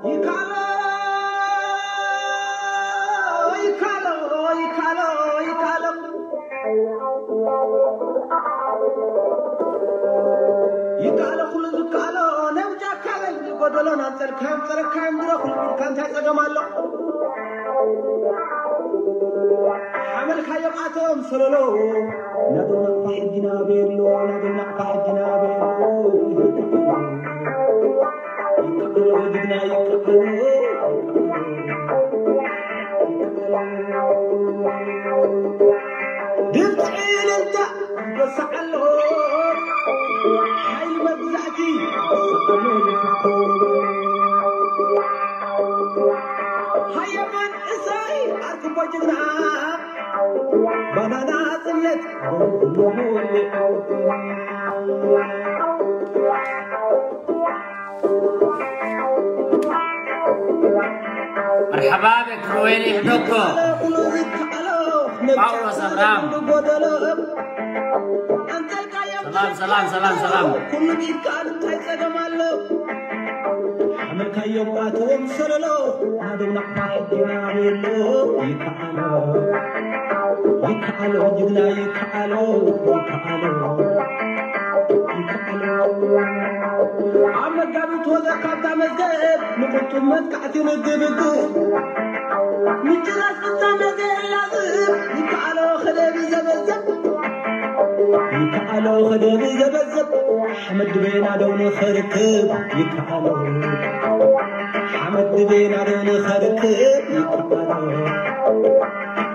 ይካሎ ይካሎ ይካሎ ይካሎ ይካሎ ኩሉ ዝካሎ ነብጃ ካበል ጎደሎ ናብ ጸርካም ጸረካም ድረኹ ኢልካ እንታይ ጸገም ኣሎ? ሓመልካዮም ኣቶም ሰለሎ ናቶም ናቕፋ ሕጊና ቤሎ ናቶም ናቕፋ ሕጊና ቤሎ ይከኣሎ ጅግና ይከኣሎ ድምፂ ዕልልታ ይበስዓሎ ሓይሊ መግዛእቲ ይበስዓሎ ይፍቶ ሃየማን እሳይ ኣርክቦ ጅግና ባናና ጽነት መርሓባ ቤት ሮዌል ይሕደጎ ጳውሎስ ኣብርሃም ሰላም ሰላም ሰላም ሰላም ኩሉ ቢካ እንታይ ጸገም ኣሎ ሓመልካዮም ኣትዎም ሰለሎ ናደው ናቕፋ ሕጊና ኣሎ ይከኣሎ ይከኣሎ ጅግና ይከኣሎ ይከኣሎ ይከኣሎ ኣብ መጋቢት ወዘ ካብታ መዝገብ ንቁጡብ መጥቃዕቲ ምግብግብ ምጭራስ ፍጻመ ዘየላዝብ ይከኣሎ ከደቢ ዘበዘብ ይከኣሎ ከደቢ ዘበዘብ ሓመድ ቤና ደው ንኸርክብ ይከኣሎ ሓመድ ቤና ደው ንኸርክብ ይከኣሎ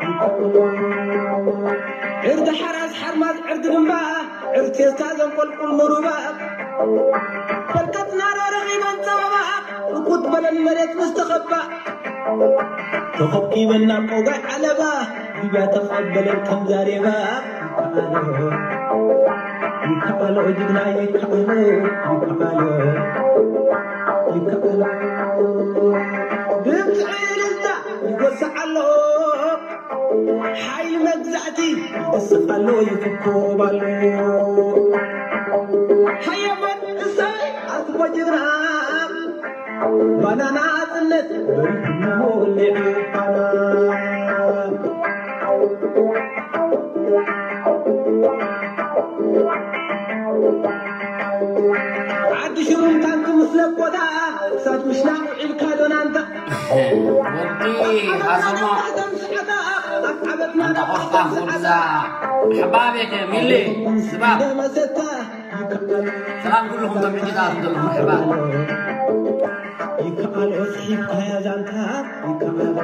ይከኣሎ ዕርዲ ሓራስ ሓርማዝ ዕርዲ ድማ ዕርቴስታ ዘንቆልቁል ንሩባ በርከትና ዶ ረኺበን ጸበባ ርኩት በለን መሬት ምስ ተኸባ ተኸብኪበን ናብ ቆጋይ ዓለባ ሊብያ ተቐበለን ከም ዛሬባ ይከኣሎ ይከኣሎ ጅግና ይከኣሎ ይከኣሎ ይከኣሎ ድምፂ ዕልልታ ይጎስዕ ኣሎ ሓይሊ መግዛእቲ ይወስኽ ኣሎ ይፍኮብ ኣሎ ሃየማን እሰይ ኣርክቦ ጅግና ባናና ጽነት በሪኹ ወሊዑ ባና ዓዲ ሽሩም ታንኪ ምስ ለቆታ ክሳብ ምሽናቕ ውዒልካ ዶና እንታ ወዲ ሃሰሞ ኣንታ ቆፍጣን ኩሉ ግዛ ሕባቤከ ሚሊ ስባብ ሰላም ኩልኹም ተምሕጅታት ዘለኹም ሕባ ይከኣሎ ስሒብካያ ዛንታ ይከኣሎ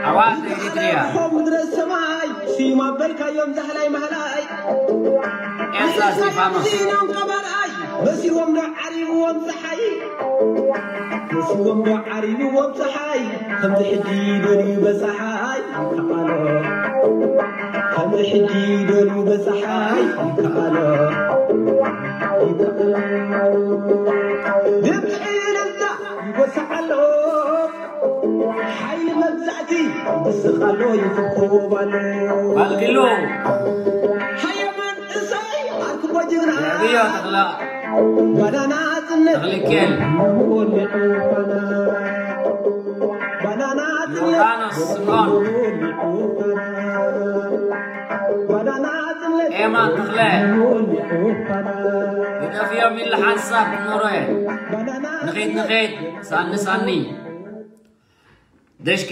ኣዋን ኤሪትሪያ ምድረ ሰማይ ስዩም ኣበልካዮም ዛህላይ ማህላይ ኤልሳ እስጢፋኖስ ኢኖም ቀባርኣይ መሲዎም ዶ ዓሪብዎም ፀሓይ መሲዎም ዶ ዓሪብዎም ፀሓይ ከምዚ ሕጂ ደልዩ በፀሓይ ይከኣሎ ከምዚ ሕጂ ደልዩ በፀሓይ ይከኣሎ ይከኣሎ ድምፂ ዕልልታ ይጎስዕ ኣሎ ሓይሊ መግዛእቲ ይስቕ ኣሎ ይፍኮብ ኣሎ ባልኪሎ ሃየማን እሰይ ኣርክቦ ጅግና የዕብዮ ተኽላ ባናና ጽነት ተኽሊኬል ወሊዑ ባና ባናና ጽነት ዮርዳኖስ ስምዖን ወሊዑ ባና ባናና ጽነት ኤማን ተኽለ ወሊዑ ባና ይጠፍዮም ኢሉ ሓንሳብ ኖሮየ ባናና ንኺድ ንኺድ ሳኒ ሳኒ ደሽኪ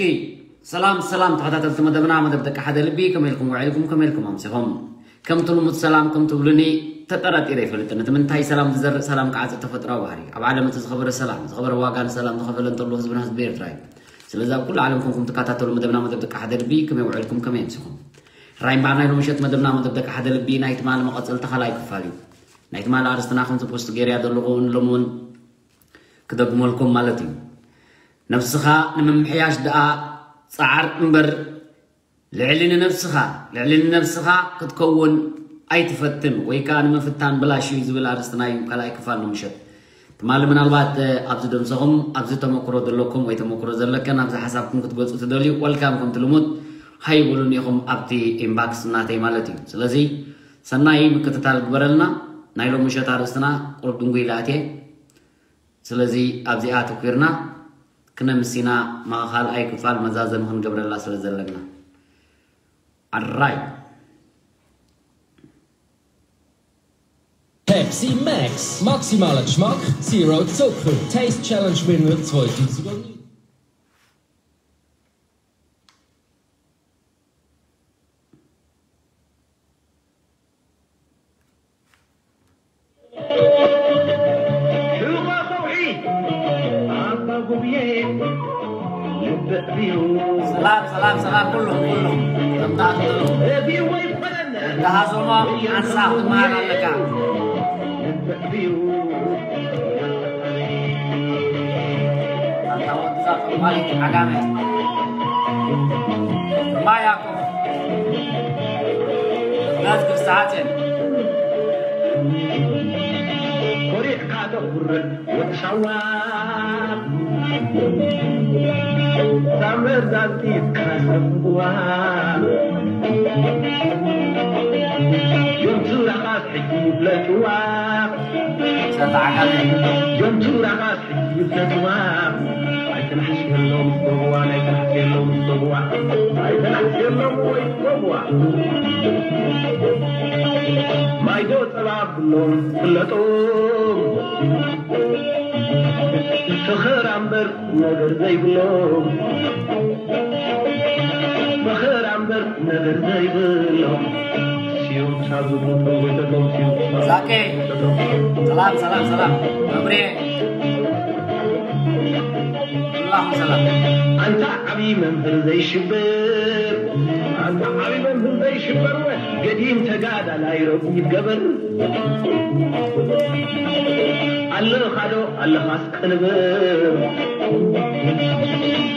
ሰላም ሰላም ተኸታተልቲ መደብና መደብ ደቂ ሓደ ልቢ ከመይ ኢልኩም ውዒልኩም ከመይ ኢልኩም ኣምሲኹም ከምቲ ልሙድ ሰላም ከም ትብሉኒ ተጠራጢረ ይፈልጥን እቲ ምንታይ ሰላም ዝዘርእ ሰላም ክዓጽድ ተፈጥራዊ ባህሪ ኣብ ዓለም እቲ ዝኸበረ ሰላም ዝኸበረ ዋጋ ንሰላም ዝኸፈለ እንተሎ ህዝብና ህዝቢ ኤርትራ እዩ ስለዚ ኣብ ኩሉ ዓለም ኮንኩም ትከታተሉ መደብና መደብ ደቂ ሓደ ልቢ ከመይ ውዒልኩም ከመይ ኣምሲኹም ራይ እምበኣር ናይ ሎምሸት መደብና መደብ ደቂ ሓደ ልቢ ናይ ትማሊ መቐጸልቲ ካልኣይ ክፋል እዩ ናይ ትማሊ ኣርስትና ከምቲ ፖስት ገይርያ ዘለኹ እውን ሎሚ እውን ክደግመልኩም ማለት እዩ። ነብስኻ ንምምሕያሽ ደኣ ጸዓር እምበር ልዕሊ ንነብስኻ ልዕሊ ንነብስኻ ክትከውን ኣይትፈትን ወይ ከኣ ንምፍታን ብላሽ እዩ ዝብል ኣርእስትና እዩ ካልኣይ ክፋል ንምሸት። ትማሊ ምናልባት ኣብዚ ደምሰኹም ኣብዚ ተመክሮ ዘለኩም ወይ ተመክሮ ዘለከን ኣብዚ ሓሳብኩም ክትገልጹ ትደልዩ ወልካም ከምቲ ልሙድ ሃይብሉኒ ኢኹም ኣብቲ ኢንባክስ እናተይ ማለት እዩ። ስለዚ ሰናይ ምክትታል ግበረልና። ናይ ሎሚ ምሸት ኣርእስትና ቁሩብ ድንጉይ ኢለ ኣትየ። ስለዚ ኣብዚኣ ኣተኲርና ክነምሲና፣ ካልኣይ ክፋል መዛዘሚ ክንገብረላ ስለ ዘለና። ኣራይ። Pepsi Max, maximale Geschmack, Zero Zucker. Taste Challenge Winner zweitausend. ሰላም ሰላም ሰላም፣ ኩሉ ኩሉ ከምታ ክትሉ። ደሃዞማ ሓንሳእ ክትመሃር ኣለካ። ኣታ ወዲ እዛ ጠንቋሊት ዓጋመ። ማይ ኣኮ። ነዝ ክርስትሓትን። ኮሪዕካ ተኹርዕ ወዲ ሳዋ። ሳመር ዛንቲት ክራሰብዋ። ዮም ቱራኻስ ሕጂ ይፍለጥዋ። ሰጣ ዓጋመ። ዮም ቱራኻስ ሕጂ ይፍለጥዋ። ኣይተናሕስየሎም ጸጉዋ፣ ኣይተናሕስየሎም ጸጉዋ። ኣይተናሕስየሎም ወይ ጸጉዋ። ማይዶ ጸባ ብሎም ፍለጦም። ፈኸራ እምበር ነገር ዘይብሎም። ፈኸራ እምበር ነገር ዘይብሎም። ሲዮም ሳብ ዝብሉ ተጎይተቶም ሲዮም ሳብ ዛኬ። ዝብሉ ተጎይተቶም። ሰላም ሰላም ሰላም። መብሬ። ኣላሁ ሰላም። ኣንታ ዓብዪ መምህር ዘይሽበር። ኣንታ ዓብዪ መምህር ዘይሽበር ወ ገዲም ተጋዳላይ ረጉድ ገበር። ኣለኻዶ ኣለኻስ ቅንብር።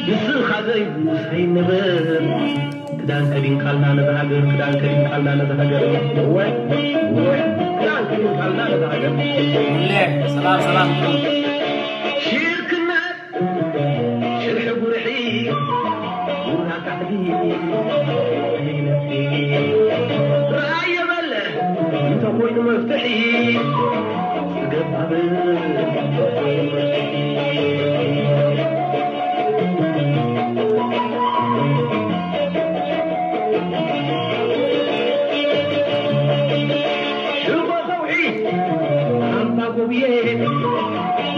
ንስኻ ዘይብሉ ሰይንብር። ክዳን ከዲንካልና ነዛ ሃገር፣ ክዳን ከዲንካልና ነዛ ሃገር። ወይ፣ ወይ፣ ክዳን ከዲንካልና ነዛ ሃገር። ሁሌ ሰላም፣ ሰላም። ሽርክነት ሽርሒ ጉርሒ፣ ቡና ካሕዲ፣ ራእየ በለ እንተኾይኑ መፍትሒ፣ ገባብ ሽቦ ከውሒ፣ ኣምባ ጎብየ፣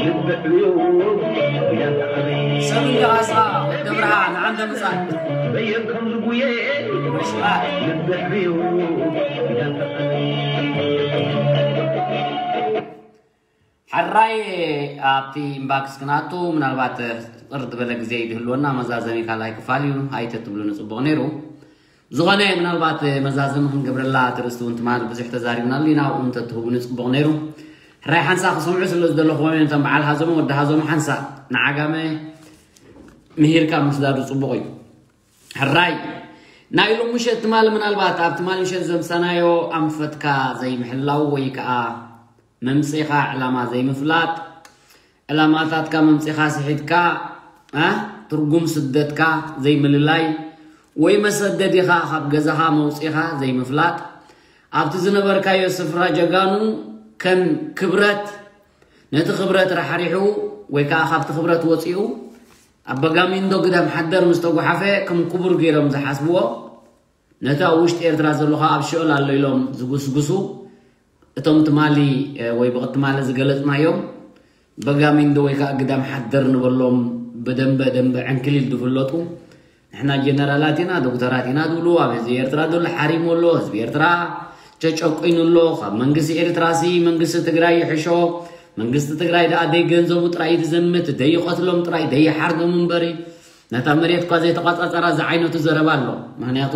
ልቢ ዕብዩ፣ ጉያ ተዓበይ። ሰብ እንደ ኣሳ ወደ ብርሃን፣ አንተ ምሳል። በየን ከም ዝጉየ፣ መስዋዕት። ልቢ ዕብዩ፣ ጉያ ተዓበይ። ሕራይ ኣብቲ ኢንባክስ ክንኣቱ፣ ምናልባት ቅር ዝበለ ግዜ እዩ ዝህልወና፣ መዛዘሚ ካልኣይ ክፋል እዩ፣ ኣይተትብሉኒ ጽቡቕ ነይሩ። ዝኾነ ምናልባት መዛዘሚ ክንገብረላ ትርእስቲ እውን ትማል ብዙሕ ተዛሪብናሉ ኢና፣ ኣብኡ እንተትህቡኒ ጽቡቕ ነይሩ። ሕራይ ሓንሳ ክሰምዑ ስለ ዝደለኹዎም እዮም፣ እቶም በዓል ሃዞመ፣ ወዲ ሃዞመ ሓንሳ ንዓጋመ ምሂርካ ምስዳዱ ጽቡቕ እዩ። ሕራይ ናይ ሎሚ ምሸት ትማል ምናልባት ኣብ ትማል ምሸት ዘምሳናዮ ኣንፈትካ ዘይምሕላው ወይ ከኣ መምጽኢኻ ዕላማ ዘይምፍላጥ፣ ዕላማታትካ መምጺኻ ስሒትካ፣ እ፣ ትርጉም ስደትካ ዘይምልላይ ወይ መሰደዲኻ ካብ ገዛኻ መውጺኻ ዘይምፍላጥ፣ ኣብቲ ዝነበርካዮ ስፍራ ጀጋኑ ከም ክብረት፣ ነቲ ክብረት ራሕሪሑ ወይ ከኣ ካብቲ ክብረት ወጺኡ፣ ኣብ በጋሚንዶ ግዳም ሓደር ምስ ተጓሓፈ ከም ክቡር ገይሮም ዝሓስብዎ፣ ነቲ ኣብ ውሽጢ ኤርትራ ዘሎ ከኣ ኣብ ሽኦል ኣሎ ኢሎም ዝጉስጉሱ፣ እቶም ትማሊ፣ እ፣ ወይ ብቕትማሊ ዝገለጽናዮም፣ በጋሚንዶ ወይ ከኣ ግዳም ሓደር ንበሎም ብደንበ ደንበ ዕንክሊል ዝፍለጡ፣ ንሕና ጀነራላት ኢና፣ ዶክተራት ኢና ዝብሉ፣ ኣብ ህዝቢ ኤርትራ ዘሎ ሓሪሙ ኣሎ፣ ህዝቢ ኤርትራ ተጨቂኑ ኣሎ፣ ካብ መንግስቲ ኤርትራ ሲ መንግስቲ ትግራይ ይሕሾ፣ መንግስቲ ትግራይ ደኣ ደይ ገንዘቡ ጥራይ እዩ ዝዘምት፣ ደይ ይቐትሎም ጥራይ፣ ደይ ይሓርዶም እምበሪ፣ ነታ መሬት እኳ ዘይተቋጻጸራ ዝዓይነቱ ዘረባ ኣሎ። ምኽንያቱ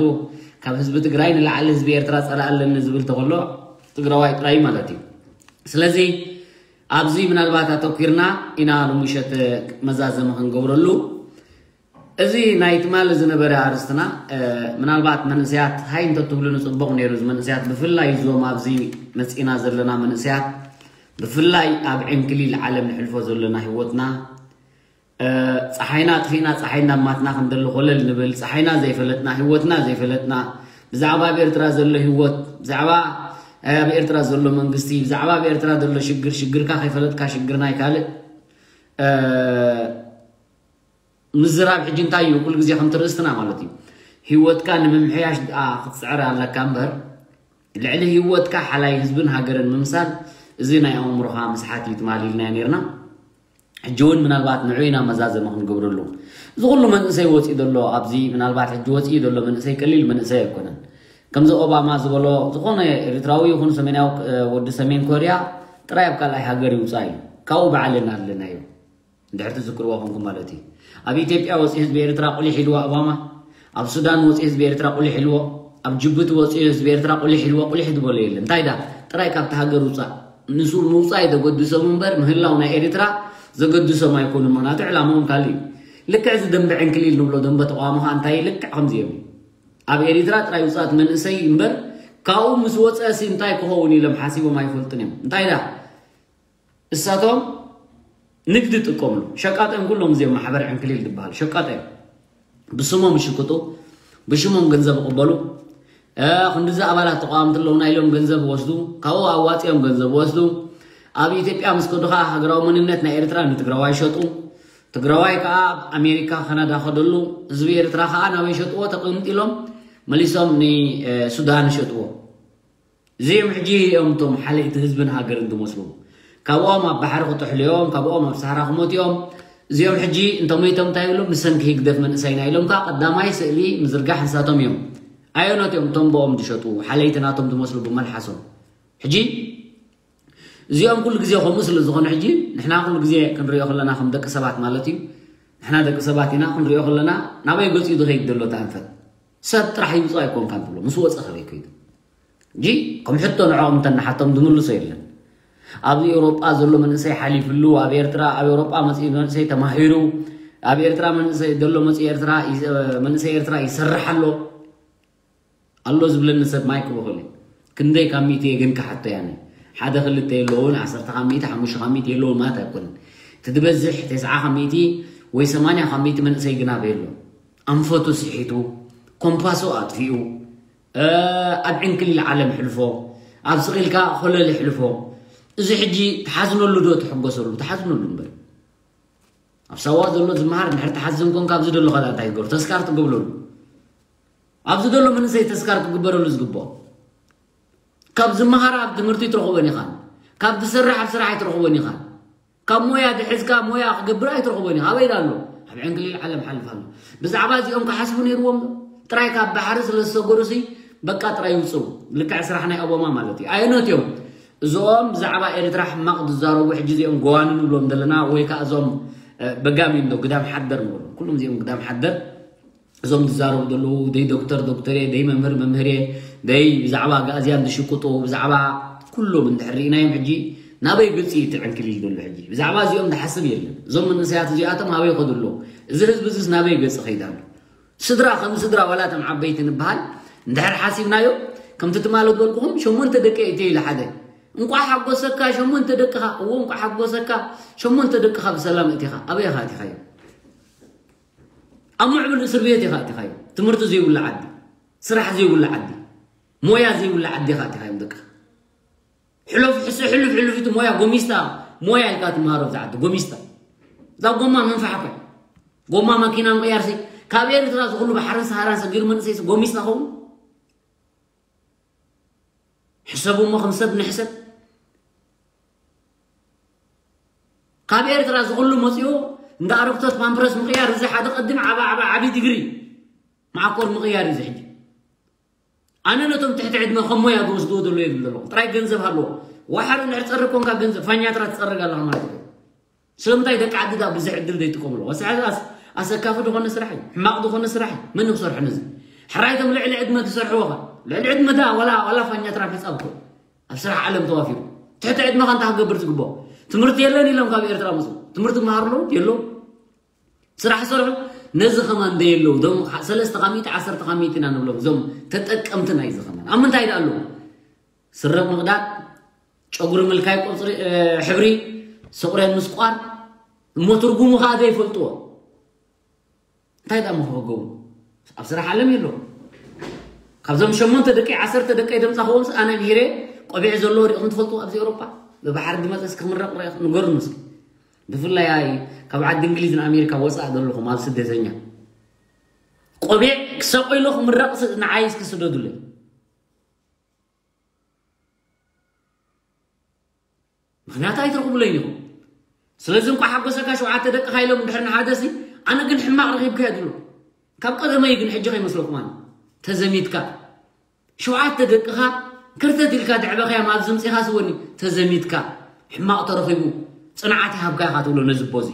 ካብ ህዝቢ ትግራይ ንላዕሊ ህዝቢ ኤርትራ ጸላኢ ኣለኒ ዝብል ተኸሎ ትግራዋይ ጥራይ ማለት እዩ። ስለዚ ኣብዚ ምናልባት ኣተኲርና ኢና ሎሚ ምሸት መዛዘሚ ክንገብረሉ። እዚ ናይ ትማሊ ዝነበረ ኣርእስትና፣ እ፣ ምናልባት መንእሰያት ሃይ እንተትብሉኒ ጽቡቕ ነይሩ። እዚ መንእሰያት ብፍላይ እዞም ኣብዚ መጺና ዘለና መንእሰያት ብፍላይ ኣብ ዕንክሊል ዓለም ንሕልፎ ዘለና ህይወትና እ፣ ፀሓይና ኣጥፊእና፣ ፀሓይ እናማትና ክንደሊ ኮለል ንብል። ፀሓይና ዘይፈለጥና፣ ህይወትና ዘይፈለጥና፣ ብዛዕባ ኣብ ኤርትራ ዘሎ ህይወት፣ ብዛዕባ ኣብ ኤርትራ ዘሎ መንግስቲ፣ ብዛዕባ ኣብ ኤርትራ ዘሎ ሽግር፣ ሽግርካ ከይፈለጥካ ሽግር ናይ ካልእ፣ እ፣ ምዝራብ ሕጂ እንታይ እዩ? ኩሉ ግዜ ከምቲ ርእስትና ማለት እዩ። ህይወትካ ንምምሕያሽ ደኣ ክትፅዕር ኣለካ እምበር፣ ልዕሊ ህይወትካ ሓላይ ህዝብን ሃገርን ምምሳል፣ እዚ ናይ ኣእምሮኻ ምስሓት እዩ ትማሊ ኢልናዮ ነይርና። ሕጂ እውን ምናልባት ንዑ ኢና መዛዘሚ ክንገብረሉ። እዚ ኩሉ መንእሰይ ወፂኡ ዘሎ ኣብዚ፣ ምናልባት ሕጂ ወፂኡ ዘሎ መንእሰይ ቀሊል መንእሰይ ኣይኮነን። ከምዚ ኦባማ ዝበሎ፣ ዝኾነ ኤርትራዊ ይኹን ሰሜናዊ፣ እ፣ ወዲ ሰሜን ኮርያ ጥራይ ኣብ ካልኣይ ሃገር ይውፃእ እዩ። ካብኡ ባዕልና ኣለናዮ። እንድሕር ትዝክርዎ ኮንኩም ማለት እዩ። ኣብ ኢትዮጵያ ወፂኡ ህዝቢ ኤርትራ ቁሊሕ ኢልዎ ኦባማ፣ ኣብ ሱዳን ወፂኡ ህዝቢ ኤርትራ ቁሊሕ ኢልዎ፣ ኣብ ጅቡቲ ወፂኡ ህዝቢ ኤርትራ ቁሊሕ ኢልዎ፣ ቁሊሕ ዝበሎ የለን። እንታይ ዳ ጥራይ ካብቲ ሃገር ውፃእ። ንሱ ምውፃእ እዩ ዘገድሶም እምበር ምህላው ናይ ኤርትራ ዘገድሶም ኣይኮኑን። ምኽንያቱ ዕላምኦም ካልእ እዩ። ልክዕ እዚ ደንበ ዕንክሊል ንብሎ ደንበ ተቃዋሚ ከዓ እንታይ እዩ? ልክዕ ከምዚኦም እዩ። ኣብ ኤርትራ ጥራይ ውፃት መንእሰይ እምበር ካብኡ ምስ ወፀ ሲ እንታይ ክኸውን ኢሎም ሓሲቦም ኣይፈልጡን እዮም። እንታይ ዳ እሳቶም ንግዲ ይጥቀምሉ። ሸቃጦም ኩሎም እዚኦም ማሕበር ዕንክሊል ዝበሃል ሸቃጦም። ብስሞም ይሽቅጡ፣ ብሽሞም ገንዘብ ይቕበሉ። እ፣ ክንድዚ ኣባላት ተቃወምቲ ኣለውና ኢሎም ገንዘብ ወስዱ፣ ካብኡ ኣዋፂኦም ገንዘብ ወስዱ። ኣብ ኢትዮጵያ ምስ ከዱ ከዓ ሃገራዊ መንነት ናይ ኤርትራ ንትግራዋይ ሸጡ። ትግራዋይ ከዓ ኣብ ኣሜሪካ፣ ካናዳ ከደሉ። ህዝቢ ኤርትራ ከዓ ናበይ ሸጥዎ? ተቐምጢሎም መሊሶም ንሱዳን ሸጥዎ። እዚኦም ሕጂ እዮም እቶም ሓለይቲ ህዝብን ሃገርን ዝመስሉ። ካብኦም ኣብ ባሕሪ ክጥሕሉ እዮም፣ ካብኦም ኣብ ሰሃራ ክሞቱ እዮም። እዚኦም ሕጂ እንተሞይቶም እንታይ ይብሉ? ብሰንኪ ህግደፍ መንእሰይና ኢሎም ከዓ ቀዳማይ ስእሊ ምዝርጋሕ ንሳቶም እዮም። ኣየኖት እዮም እቶም ብኦም ዝሸጡ ሓለይቲ ናቶም ዝመስሉ ብመልሓሶም? ሕጂ እዚኦም ኩሉ ግዜ ከምኡ ስለ ዝኾኑ ሕጂ ንሕና ኩሉ ግዜ ክንሪኦ ከለና ከም ደቂ ሰባት ማለት እዩ። ንሕና ደቂ ሰባት ኢና ክንሪኦ ከለና ናበይ ገፂ ዝኸይድ ዘሎ ተኣንፈት ሰብ ጥራሕ ይውፅእ ኣይኮንካን ትብሎ ምስ ወፀ ከበይ ከይዱ እንጂ ከም ሕቶ ንዕኦም እንተናሓቶም ዝምልሶ የለን። ኣብዚ ኤውሮጳ ዘሎ መንእሰይ ሓሊፍሉ ኣብ ኤርትራ ኣብ ኤውሮጳ መፅኡ መንእሰይ ተማሂሩ ኣብ ኤርትራ መንእሰይ ዘሎ መፅኡ ኤርትራ መንእሰይ ኤርትራ ይሰርሕ ኣሎ ኣሎ ዝብለኒ ሰብ ማይክ በኸሉ ክንደይ ካብ ሚእቲ ግን ክሓቶ ያነ ሓደ ክልተ የለውን ዓሰርተ ካብ ሚእቲ ሓሙሽተ ካብ ሚእቲ የለውን ማለት ኣይኮንን እቲ ዝበዝሕ ተስዓ ካብ ሚእቲ ወይ ሰማንያ ካብ ሚእቲ መንእሰይ ግና በየሎ ኣንፈቱ ስሒቱ ኮምፓሱ ኣጥፊኡ ኣብ ዕንክሊል ዓለም ሕልፎ ኣብ ስቒልካ ኮለል ሕልፎ እዚ ሕጂ ተሓዝነሉ ዶ ተሐጎሰሉ ተሓዝነሉ እምበር ኣብ ሳዋ ዘሎ ዝመሃር እንድሕር ተሓዝን ኮንካ ኣብዚ ዘሎ ካልኣ እንታይ ይገሩ ተስካር ትገብረሉ ኣብዚ ዘሎ መንእሰይ ተስካር ክግበረሉ ዝግብኦ ካብ ዝመሃር ኣብ ትምህርቲ ትረኽቦን ኢኻን ካብ ዝሰርሕ ኣብ ስራሕ ኣይትረኽቦን ኢኻን ካብ ሞያ ድሕዝካ ሞያ ክገብር ኣይትረኽቦን ኢኻ ኣበይ ኣሎ ኣብ ዕንክሊል ዓለም ሓልፍ ኣሎ ብዛዕባ እዚኦም ክሓስቡ ነይርዎም ጥራይ ካብ ባሕሪ ስለ ዝሰገሩሲ በቃ ጥራይ ይውፅው ልክዕ ስራሕ ናይ ኦባማ ማለት እዩ ኣየኖት እዮም እዞም ብዛዕባ ኤርትራ ሕማቕ ዝዛረቡ ሕጂ እዚኦም ጎዋኑ ንብሎም ዘለና ወይ ከዓ እዞም በጋሚ እንዶ ግዳም ሓደር ንብሎም ኩሎም እዚኦም ግዳም ሓደር እዞም ዝዛረቡ ዘለዉ ደይ ዶክተር ዶክተር እየ ደይ መምህር መምህር እየ ደይ ብዛዕባ ኣጋእዝያን ዝሽቅጡ ብዛዕባ ኩሎም እንድሕር ርኢናዮም ሕጂ ናበይ ግልፂ እዩ እቲ ዕንክሊል ዘሎ ሕጂ ብዛዕባ እዚኦም ዝሓስብ የለን እዞም መንእሰያት እዚኣቶም ኣበይ ይኸዱ ኣለዉ እዚ ህዝቢ እዚስ ናበይ ገፂ ከይድ ኣሎ ስድራ ከም ስድራ ዋላ እቶም ዓበይቲ ንበሃል እንድሕር ሓሲብናዮ ከምቲ ትማሊ ዝበልኩኹም ሸሞንተ ደቂ እየ ኢለ ሓደ እንቋዕ ሓጎሰካ ሸሞንተ ደቅኻ እዎ እንቋዕ ሓጎሰካ ሸሞንተ ደቅኻ ብሰላም እቲኻ ኣበይ ኢኻ እቲኻዮ ኣብ ምዕብል እስር ቤት ኢኻ ኣቲኻዮ ትምህርቲ ዘይብሉ ዓዲ ስራሕ ዘይብሉ ዓዲ ሞያ ዘይብሉ ዓዲ ኢኻ ኣቲኻዮም ደቅኻ ሕሉፍ ሕሱ ሕሉፍ ሕሉፍ እቲ ሞያ ጎሚስታ ሞያ ኢልካ ትምሃሮ ኣብዚ ዓዲ ጎሚስታ እዛ ጎማ መንፋሕ እኮ ጎማ ማኪና ምቕያርሲ ካብ ኤርትራ ዝኹሉ ባሕርን ሰሃራን ሰጊሩ መንእሰይሲ ጎሚስታ ኸውን ሕሰቡ እሞ ከም ሰብ ንሕሰብ ካብ ኤርትራ ዝኹሉ መፂኡ እንዳ ኣረግቶት ፓምፕረስ ምቕያር እዚ ሓደ ቀድም ዓባ ዓባ ዓብዪ ዲግሪ መዓኮር ምቕያር እዩ ሕጂ ኣነ ነቶም ትሕቲ ዕድመ ከም ሞያ ዝወስድዎ ዘሎ የብል ዘለኹ ጥራይ ገንዘብ ሃለዎ ዋሓር እንድሕር ፀርግ ኮንካ ገንዘብ ፋኛትራ ትፀርግ ኣለኻ ማለት እዩ ስለምንታይ ደቂ ዓዲ ዳ ብዙሕ ዕድል ዘይጥቀምሉ ወስሐ ኣሰካፊ ዝኾነ ስራሕ እዩ ሕማቕ ዝኾነ ስራሕ እዩ መን ክሰርሑ ነዚ ሕራይቶም ልዕሊ ዕድመ ዝሰርሕዎ ኸ ልዕሊ ዕድመ ዳ ወላ ወላ ፋኛትራ ሕፃብ ኮ ኣብ ስራሕ ዓለም ተዋፊሩ ትሕቲ ዕድመኻ እንታይ ክገብር ዝግብኦ ትምህርቲ የለን ኢሎም ካብ ኤርትራ መፁ ትምህርቲ መሃርሉ የሎ ስራሕ ሰርሑ ነዚ ከማን ደየለው ዞም ሰለስተ ካብ ሚእቲ ዓሰርተ ካብ ሚእቲ ኢና ንብሎም እዞም ተጠቀምቲ ናይዚ ከማን ኣብ ምንታይ ደኣ ኣለዉ ስረ ምቕዳድ ጨጉሪ ምልካይ ቁፅሪ ሕብሪ ስቑረን ምስቋር እሞ ትርጉሙ ከዓ ዘይፈልጥዎ እንታይ ደኣ ምክበገቡ ኣብ ስራሕ ዓለም የለዉ። ካብዞም ሸሞንተ ደቂ ዓሰርተ ደቂ ደምፃ ክወምስ ኣነ ምሂረ ቆቢዕ ዘለዎ ሪእኹም ትፈልጡ ኣብዚ ኤውሮጳ ብባሕሪ ዝመፀ እስኪ ክምረቕ ሪእኹም ንገሩኒ እስኪ። ብፍላይ ኣይ ካብ ዓዲ እንግሊዝ ንኣሜሪካ ወፃእ ዘለኹም ኣብ ስደተኛ ቆቢዕ ክሰቆ ኢሎ ክምረቕ ንዓይ እስኪ ስደዱለይ። ምክንያቱ ኣይትረኽቡለይ ኢኹም። ስለዚ እንኳ ሓጎሰካ ሸውዓተ ደቅኻ ኢሎም እንድሕር ንሓደሲ ኣነ ግን ሕማቕ ረኺብካዮ ድሎ ካብ ቀደመይ ግን ሕጂ ከይመስለኩም ኣነ ተዘሚትካ ሸውዓተ ደቅኻ ክርተት ኢልካ ድዕበኻዮም ኣብ ዝምፅኻ ስወኒ ተዘሚትካ ሕማቕ ተረኺቡ ፅንዓት ይሃብካ ኢኻ ትብሎ ነዚ ቦዚ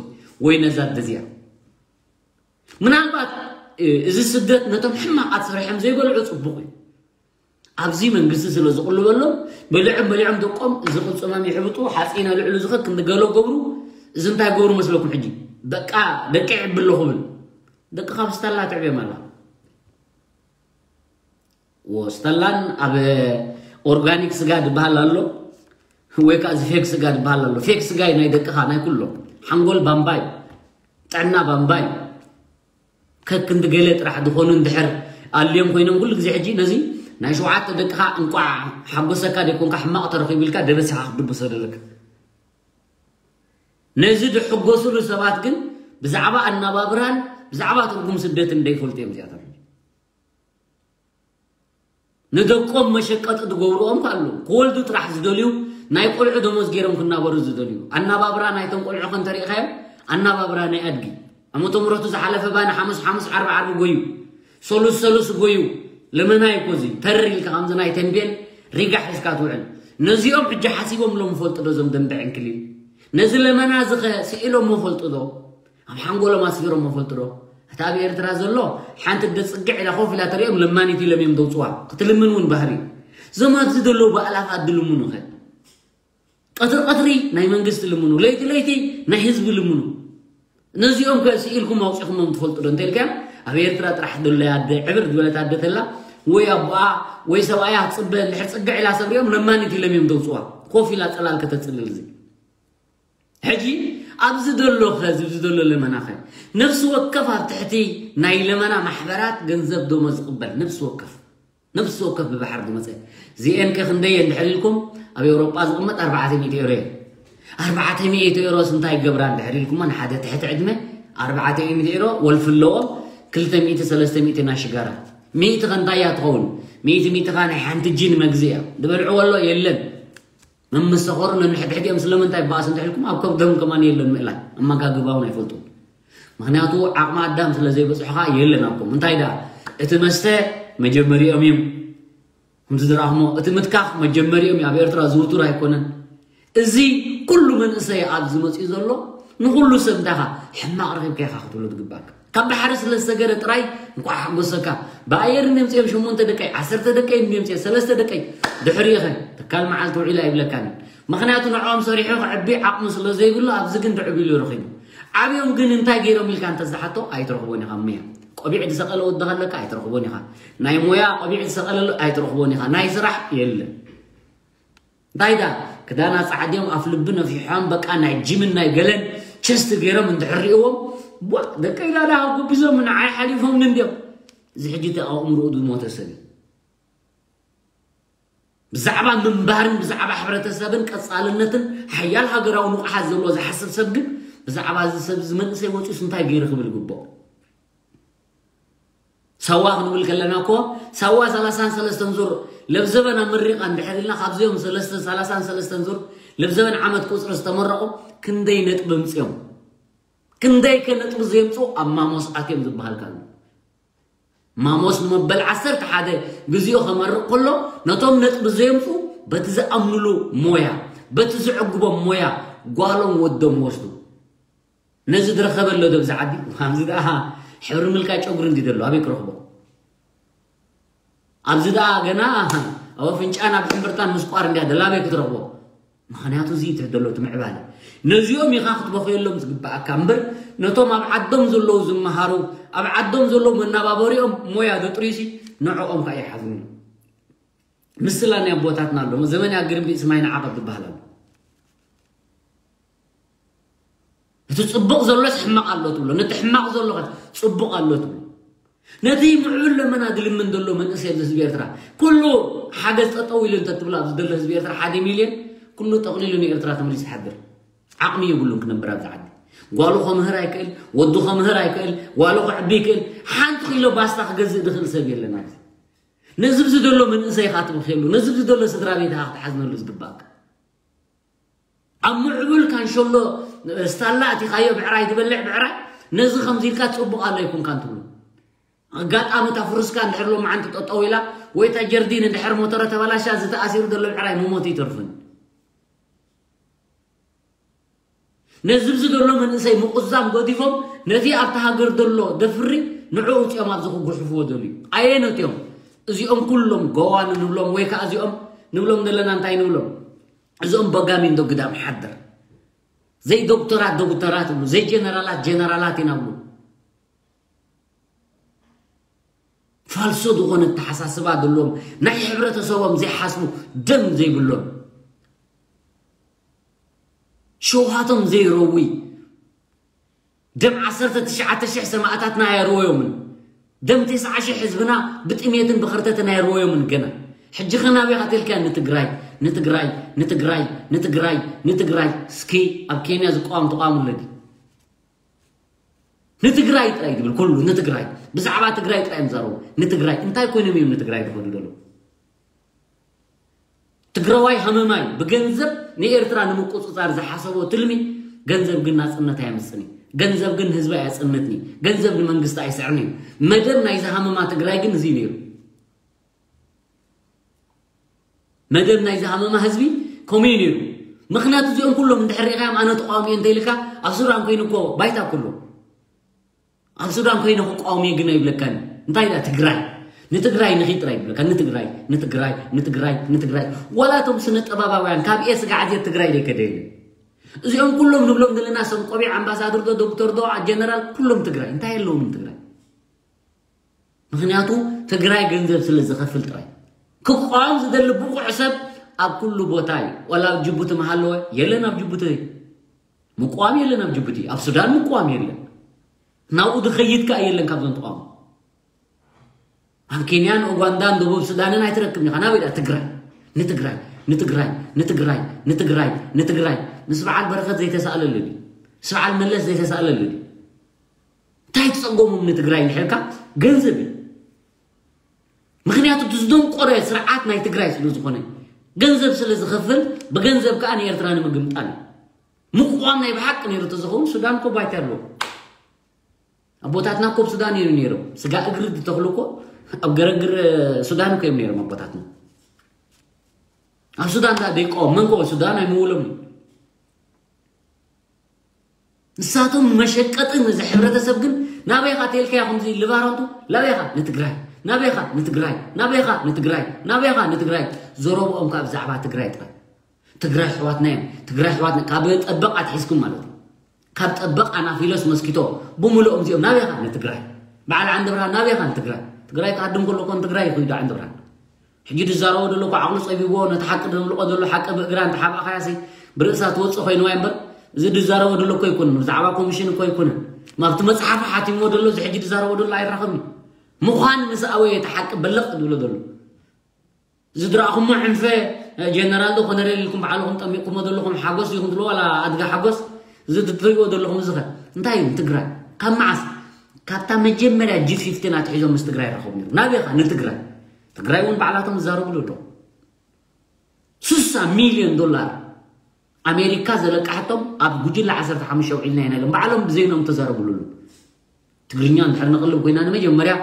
ወይ ነዛ ደዚያ ምናልባት እዚ ስደት ነቶም ሕማቓት ስርሖም ዘይበልዑ ፅቡቕ እዩ ኣብዚ መንግስቲ ስለ ዝቕልበሎም በሊዖም በሊዖም ደቆም እዚ ቅልፅሞም ይሕብጡ ሓፂነ ልዕሉ ዝኸድ ክንዲ ገሎ ገብሩ እዚ እንታይ ገብሩ መስለኩም ሕጂ በቃ ደቂ ይዕቢ ኣለኹ ብል ደቂ ካብ ስተላ ትዕብዮም ኣላ ወስተላን ኣብ ኦርጋኒክ ስጋ ዝበሃል ኣሎ ወይ ከዓ እዚ ፌክ ስጋ ዝበሃል ኣሎ ፌክ ስጋ ናይ ደቅኻ ናይ ኩሎም ሓንጎል ባምባይ ጥዕና ባምባይ ከክንዲ ገለ ጥራሕ ዝኾኑ እንድሕር ኣልዮም ኮይኖም ኩሉ ግዜ ሕጂ ነዚ ናይ ሸውዓተ ደቅኻ እንቋዕ ሓጎሰካ ደይኮንካ ሕማቕ ተረኺቡ ኢልካ ደበሲኻ ክትድብሶ ዘለካ ነዚ ድሕጎሱሉ ሰባት ግን ብዛዕባ ኣናባብራን ብዛዕባ ትርጉም ስደትን ደይፈልጡ እዮም እዚኣቶም ንደቆም መሸቀጢ ዝገብርኦም ኣለዉ ክወልዱ ጥራሕ ዝደልዩ ናይ ቆልዑ ደሞዝ ገይሮም ክናበሩ ዝደልዩ ኣናባብራ ናይቶም ቆልዑ ከንተሪእኻዮም ኣናባብራ ናይ ኣድጊ ዓመተ ምረቱ ዝሓለፈ ባኒ ሓሙስ ሓሙስ ዓርቢ ዓርቢ ጎዩ ሰሉስ ሰሉስ ጎዩ ለመና ይኮዚ ተር ኢልካ ከምዚ ናይ ተንቤን ሪጋ ሒዝካ ትውዕል ነዚኦም ሕጂ ሓሲቦም ሎም ፈልጡ ዶ ዞም ደንበ ዕንክሊል ነዚ ለመና ዝኸ ስኢሎም ፈልጡ ዶ ኣብ ሓንጎሎም ኣስፊሮም ፈልጡ ዶ እታ ኣብ ኤርትራ ዘሎ ሓንቲ ደጽግዕ ኢላ ኮፍ ኢላ ተሪኦም ለማኒት ኢሎም እዮም ደውፅዋ ክትልምን እውን ባህሪ እዩ ዞም ኣብዚ ዘለዉ ብኣላፋት ድልምኑ ኸ ቀትሪ ቀትሪ ናይ መንግስቲ ልምኑ ለይቲ ለይቲ ናይ ህዝቢ ልምኑ ነዚኦም ከ ስኢልኩም ኣውፂኹሞም ትፈልጡ ዶ እንተልካ ኣብ ኤርትራ ጥራሕ ዘሎ ኣደ ዕብር ዝበለት ኣደ ተላ ወይ ኣቦኣ ወይ ሰብኣያ ክትፅበ እንድሕር ፅግዕ ኢላ ሰብሪኦም ለማኒት ኢሎም እዮም ደውፅዋ ኮፍ ኢላ ፀላል ከተፅልል እዚ ሕጂ ኣብዚ ዘሎ ከ ዝብዚ ዘሎ ለመና ከ ነፍሲ ወከፍ ኣብ ትሕቲ ናይ ለመና ማሕበራት ገንዘብ ደሞዝ ዝቕበል ነፍሲ ወከፍ ነፍሲ ወከፍ ብባሕር ዝመፀ እዚኤን ከ ክንደየ እንድሕር ኢልኩም ኣብ ኤውሮጳ ዝቕመጥ ኣርባዕተ ሚእቲ ኤሮ እየ ኣርባዕተ ሚእቲ ኤሮ ስንታይ ገብራ እንድሕር ኢልኩሞ ንሓደ ትሕቲ ዕድመ ኣርባዕተ ሚእቲ ኤሮ ወልፊ ኣለዎ ክልተ ሚእቲ ሰለስተ ሚእቲ ናይ ሽጋራ ሚእቲ ከንታያ ትኸውን ሚእቲ ሚእቲ ኻ ናይ ሓንቲ ጂን መግዝእያ ዝበልዕዎ ኣሎ የለን መመሰኸሩ ነንሕድሕዲኦም ስለምንታይ ይበኣሱ እንተሒልኩም ኣብ ከብዶም ከማን የለን ምእላይ ኣመጋግባውን ኣይፈልጡን ምክንያቱ ዓቕሚ ኣዳም ስለ ዘይበፅሑ ከዓ የለን ኣብኩም እንታይ ደኣ እቲ መስተ መጀመሪኦም እዮም ከምዚ ዝረኣኹሞ እቲ ምትካኽ መጀመሪኦም እዩ ኣብ ኤርትራ ዝውቱር ኣይኮነን እዚ ኩሉ መንእሰይ ኣብዚ መፅኡ ዘሎ ንኩሉ ሰብ እንታኻ ሕማቕ ረኺብካ ኢኻ ክትብሎ ዝግባእካ ካብ ባሕሪ ስለ ዝተገረ ጥራይ እንኳዕ ሓጎሰካ ብኣየር እንድምፅኦም ሸሞንተ ደቀይ ዓሰርተ ደቀይ እንድምፅኦ ሰለስተ ደቀይ ድሕሪኡ ኸ ትካል መዓልቲ ውዒላ ይብለካን እዩ ምኽንያቱ ንዕኦም ሰሪሑ ክዕቢ ዓቕሚ ስለ ዘይብሉ ኣብዚ ግን ድዕብ ኢሉ ረኺቡ ዓብዮም ግን እንታይ ገይሮም ኢልካ እንተዝሓቶ ኣይትረኽቦን ኢኻ ሙያ ቆቢዕ ዝሰቐለ ወዲ ከለካ ኣይትረኽቦን ኢኻ ናይ ሞያ ቆቢዕ ዝሰቐለሉ ኣይትረኽቦን ኢኻ ናይ ስራሕ የለን እንታይ ዳ ክዳና ጻዕድዮም ኣፍ ልቢ ነፊሖም በቃ ናይ ጂምን ናይ ገለን ቸስት ገይሮም እንድሕር ሪእዎም ዋ ደቀይ ዳዳ ጉቢዞም ንዓይ ሓሊፎምኒ እንድዮም እዚ ሕጂ እቲ ኣእምሮኡ ዝሞተ ሰብ እዩ ብዛዕባ ምንባርን ብዛዕባ ሕብረተሰብን ቀጻልነትን ሓያል ሃገራዊ ንቑሓት ዘለዎ ዝሓስብ ሰብ ግን ብዛዕባ እዚ ሰብ እዚ መንእሰይ ወፂኡስ እንታይ ገይሩ ክብል ይግብኦ ሳዋ ክንብል ከለና እኮ ሳዋ ሰላሳን ሰለስተን ዙር ለብዘበን ኣመሪቓ እንድሕር ኢልና ካብዚኦም ሰለስተ ሰላሳን ሰለስተን ዙር ለብዘበን ዓመት ቁፅሪ ዝተመረቑ ክንደይ ነጥቢ ኣምፅኦም ክንደይ ከ ነጥቢ ዘምፅኡ ኣብ ማሞስ ኣትዮም ዝበሃል ካሉ ማሞስ ንመበል ዓሰርተ ሓደ ግዚኡ ከመርቕ ከሎ ነቶም ነጥቢ ዘምፁ በቲ ዝኣምንሉ ሞያ በቲ ዝዕግቦም ሞያ ጓሎም ወዶም ይወስዱ ነዚ ዝረኸበ ኣሎ ዶ ብዚ ዓዲ? ኣብዚ ደኣ ሕብሪ ምልካይ ጨጉሪ እንዲ ደሎ ኣበይ ክረኽቦ? ኣብዚ ደኣ ገና ኣብ ኣፍንጫን ኣብ ሕምብርታን ምስቋር እንድያ ደላ ኣበይ ክትረኽቦ? ምኽንያቱ እዚ እዩ ዘሎ እቲ ምዕባለ። ነዚኦም ኢኻ ክትበኽየሎም ዝግብኣካ እምበር ነቶም ኣብ ዓዶም ዘለዉ ዝመሃሩ ኣብ ዓዶም ዘለዉ መናባበሪኦም ሞያ ዘጥርዩሲ ንዕኦም ከዓ ይሓዝኑ። ምስላ ናይ ኣቦታትና ኣሎ ዘመን ያግርም ርእሲ ማይ ንዓቐብ ዝበሃል ኣሎ። እቲ ጽቡቕ ዘሎስ ሕማቕ ኣሎ ትብሎ፣ ነቲ ሕማቕ ዘሎ ጽቡቕ ኣሎ ትብሎ። ነቲ ምዕብል ለመና ዝልምን ዘሎ መንእሰይ ኣብዚ ህዝቢ ኤርትራ፣ ኩሉ ሓገዝ ጠጠው ኢሉ እንተትብሎ ኣብዚ ዘሎ ህዝቢ ኤርትራ ሓደ ሚልዮን፣ ኩሉ ጠቕሊሉ ንኤርትራ ተመሊሱ ይሓድር። ዓቕሚ የብሉን ክነብር ኣብዚ ዓዲ። ጓሉ ከምህር ኣይክእል፣ ወዱ ከምህር ኣይክእል፣ ጓሉ ከዕቢ ይክእል፣ ሓንቲ ኪሎ ባስታ ክገዝእ ዝኽእል ሰብ የለን ኣብዚ። ነዚ ብዚ ዘሎ መንእሰይ ኢኻ ትብክየሉ፣ ነዚ ብዚ ዘሎ ስድራ ቤት ኢኻ ክትሓዝነሉ ዝግባእካ። ኣብ ምዕቡል ካንሸሎ ስታላ ኣቲኻዮ ብዕራይ ትበልዕ ብዕራይ፣ ነዚ ከምዚ ኢልካ ጽቡቕ ኣሎ ኣይኮንካን ትብሎ። ኣጋጣሚ እታ ፍሩስካ እንድሕር ሎማዓንቲ ጠጠው ኢላ ወይ እታ ጀርዲን እንድሕር ሞተረ ተበላሻ፣ ዝተኣሲሩ ዘሎ ብዕራይ ምሞት ይተርፍን። ነዚ ብዚ ዘሎ መንእሰይ ምቁዛም ገዲፎም ነቲ ኣብቲ ሃገር ዘሎ ደፍሪ ንዕኡ ውፅኦም ኣብዚ ክጉሕፍዎ ደልዩ። ኣየነት እዮም እዚኦም? ኩሎም ገዋን ንብሎም ወይ ከዓ እዚኦም ንብሎም ዘለና እንታይ ንብሎም? እዚኦም በጋሚን ዶ ግዳም ሓደር? ዘይ ዶክተራት ዶክተራት ይብሉ፣ ዘይ ጀነራላት ጀነራላት ኢና ብሉ። ፋልሶ ዝኾነ ኣተሓሳስባ ዘለዎም፣ ናይ ሕብረተሰቦም ዘይሓስቡ፣ ደም ዘይብሎም፣ ሸውሃቶም ዘይረዊ፣ ደም ዓሰርተ ትሽዓተ ሽሕ ሰማእታትና ኣየርወዮምን፣ ደም ተስዓ ሽሕ ህዝብና ብጥሜትን ብኸርተትን ኣየርወዮምን። ገና ሕጂ ኸ ናበይ ኸ ትልካ ንትግራይ ንትግራይ ንትግራይ ንትግራይ ንትግራይ እስኪ ኣብ ኬንያ ዝቋም ተቋም ኣለዲ ንትግራይ ጥራይ ትብል ኩሉ ንትግራይ ብዛዕባ ትግራይ ጥራይ እዮም ዛረቡ። ንትግራይ እንታይ ኮይኖም እዮም ንትግራይ ዝኸዱ ዘለዉ? ትግራዋይ ሃመማይ ብገንዘብ ንኤርትራ ንምቁፅፃር ዝሓሰቦ ትልሚ፣ ገንዘብ ግን ናፅነት ኣየምፅን እዩ። ገንዘብ ግን ህዝቢ ኣየፅንትን እዩ። ገንዘብ ንመንግስቲ ኣይስዕርን እዩ። መደብ ናይዚ ሃመማ ትግራይ ግን እዚ እዩ ነይሩ። መደብ ናይዚ ሃመማ ህዝቢ ከምኡ እዩ ነይሩ። ምክንያቱ እዚኦም ኩሎም እንድሕር ርኢኻዮም ኣነ ተቃዋሚ እየ እንተኢልካ ኣብ ሱዳን ኮይኑ እኮ ባይታ ኩሉ ኣብ ሱዳን ኮይነ ክቃወም እየ ግን ኣይብለካን። እንታይ ዳ ትግራይ ንትግራይ ንኺ ጥራይ ይብለካ። ንትግራይ ንትግራይ ንትግራይ ንትግራይ ዋላ እቶም ስነ ጥበባውያን ካብ ኤ ስጋዕ ዜድ ትግራይ ዘይከደ የለን። እዚኦም ኩሎም ንብሎም ዘለና ሰብ ቆቢዕ ኣምባሳደር ዶ ዶክተር ዶ ጀነራል ኩሎም ትግራይ እንታይ ኣለዎም ንትግራይ? ምክንያቱ ትግራይ ገንዘብ ስለ ዝኸፍል ጥራይ። ክቋም ዝደሊ ብቑዕ ሰብ ኣብ ኩሉ ቦታ እዩ። ዋላ ኣብ ጅቡቲ መሃለወ የለን ኣብ ጅቡቲ ምቋም የለን ኣብ ጅቡቲ ኣብ ሱዳን ምቋም የለን። ናብኡ ዝኸይድ ከኣ የለን ካብዞም ተቋሙ ኣብ ኬንያን ኡጋንዳን ደቡብ ሱዳንን ኣይትረክብን ኢኻ። ናበይ ደኣ ትግራይ ንትግራይ ንትግራይ ንትግራይ ንትግራይ ንትግራይ ምስ በዓል በረኸት ዘይተሳእለሉ ድዩ? ምስ በዓል መለስ ዘይተሳእለሉ ድዩ? እንታይ ትፀገሞም ንትግራይ እንድሕርካ ገንዘብ እዩ። ምክንያቱ እቲ ዝደንቆረ ስርዓት ናይ ትግራይ ስለ ዝኾነ ገንዘብ ስለ ዝኸፍል ብገንዘብ ከዓ ንኤርትራ ንምግምጣል እዩ። ምቋም ናይ ብሓቂ ነይሩ ተዝኸውን ሱዳን እኮ ባይታ ኣለዎ። ኣቦታትና እኮ ኣብ ሱዳን እዮም ነይሮም። ስጋ እግሪ ዝተኽሉ እኮ ኣብ ገረግር ሱዳን እኮ እዮም ነይሮም ኣቦታትና። ኣብ ሱዳን ዳ ደይቆም መንጎ ሱዳን ኣይምውሎም እዩ። ንሳቶም መሸቀጢ ነዚ ሕብረተሰብ ግን ናበይኻ ተልካያ ከምዚ ልባራንቱ ናበይኻ ንትግራይ ናበይኻ ንትግራይ ናበይኻ ንትግራይ ናበይኻ ንትግራይ ዘረብኦም ካብ ብዛዕባ ትግራይ ጥራይ ትግራይ ኣሕዋትና እዮም ትግራይ ኣሕዋትና ካብ ጠበቕ ኣትሒዝኩም ማለት እዩ ካብ ጠበቕ ኣናፊሎስ መስኪቶ ብምልኦም እዚኦም ናበይኻ ንትግራይ በዓል ዓንዲ ብርሃን ናበይኻ ንትግራይ ትግራይ ክሃድም ከሎ ኮን ትግራይ ይኹይዱ ዓንዲ ብርሃን ሕጂ ዝዛረቦ ዘሎ እኮ ዓቕሉ ጸቢብዎ ነቲ ሓቂ ዘምልቖ ዘሎ ሓቂ ብእግራ እንተሓባእኻያሲ ብርእሳ ትወጽእ ኮይንዋ እምበር እዚ ዝዛረቦ ዘሎ እኮ ኣይኮነን ብዛዕባ ኮሚሽን እኮ ኣይኮነን ማብቲ መጽሓፉ ሓቲምዎ ዘሎ እዚ ሕጂ ዝዛረቦ ዘሎ ኣይራኸብን ምዃን ምስ ኣወየ እቲ ሓቂ በለቕ ዝብሎ ዘሎ እዚ ዝረኣኹሞ ዕንፈ ጀነራል ዶ ኮነሬል ኢልኩም ባዕልኹም ጠሚቕኩሞ ዘለኹም ሓጎስ ኢኹም ትብሎ ዋላ ኣድጋ ሓጎስ እዚ ትሪእዎ ዘለኹም እዚ ኸ እንታይ እዩ ትግራይ ካብ መዓስ ካብታ መጀመርያ ጂ ፊፍቲን ኣትሒዞም ምስ ትግራይ ይራኸቡ ነይሩ ናበይ ኸ ንትግራይ ትግራይ እውን ባዕላቶም ዝዛረብሉ ኣለዉ ስሳ ሚልዮን ዶላር ኣሜሪካ ዘለቃሕቶም ኣብ ጉጅለ ዓሰርተ ሓሙሽተ ኣውዒልና ኢና ኢሎም ባዕሎም ብዘይኖም ተዛረብሉ ኣለዉ ትግርኛ እንድሕር ንቕልብ ኮይና ንመጀመርያ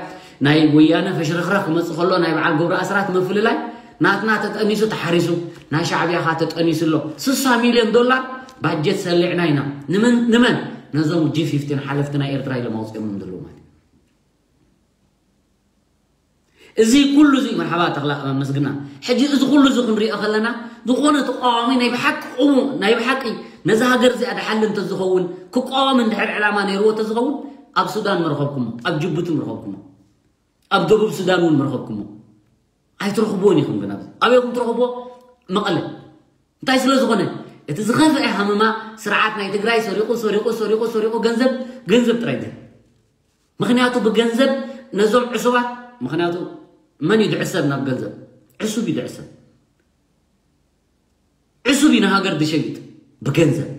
ናይ ወያነ ፈሽረኽረኽ ክመፅእ ከሎ ናይ በዓል ገብሩ ኣስራት ምፍልላይ ናትና ተጠኒሱ ተሓሪሱ ናይ ሻዕብያ ኻ ተጠኒሱ ኣሎ ስሳ ሚልዮን ዶላር ባጀት ሰሊዕና ኢና ንመን ንመን ነዞም ጂ ፊፍቲን ሓለፍቲ ናይ ኤርትራ ኢሎም ኣውፅኦምም ዘለዉ ማለት እዚ ኩሉ እዚ መርሓባ ተኽላ ኣመስግና ሕጂ እዚ ኩሉ እዚ ክንሪኦ ከለና ዝኾነ ተቃዋሚ ናይ ብሓቂ ቁሙ ናይ ብሓቂ ነዚ ሃገር እዚኣ ድሓሊ እንተዝኸውን ክቃወም እንድሕር ዕላማ ነይርዎ እንተዝኸውን ኣብ ሱዳን ምረኸብኩሞ ኣብ ጅቡቲ ምረኸብኩሞ ኣብ ደቡብ ሱዳን እውን ምረኸብኩሞ ኣይትረኽብዎን ኢኹም ግን ኣብዚ ኣበይኹም ትረኽብዎ መቐለ እንታይ ስለ ዝኾነ እቲ ዝኸፍአ ሃመማ ስርዓት ናይ ትግራይ ሰሪቑ ሰሪቑ ሰሪቑ ሰሪቑ ገንዘብ ገንዘብ ጥራይ ድል። ምኽንያቱ ብገንዘብ ነዞም ዕሱባት፣ ምኽንያቱ መን እዩ ድዕሰብ ናብ ገንዘብ? ዕሱብ እዩ ድዕሰብ። ዕሱብ እዩ ንሃገር ድሸይጥ ብገንዘብ።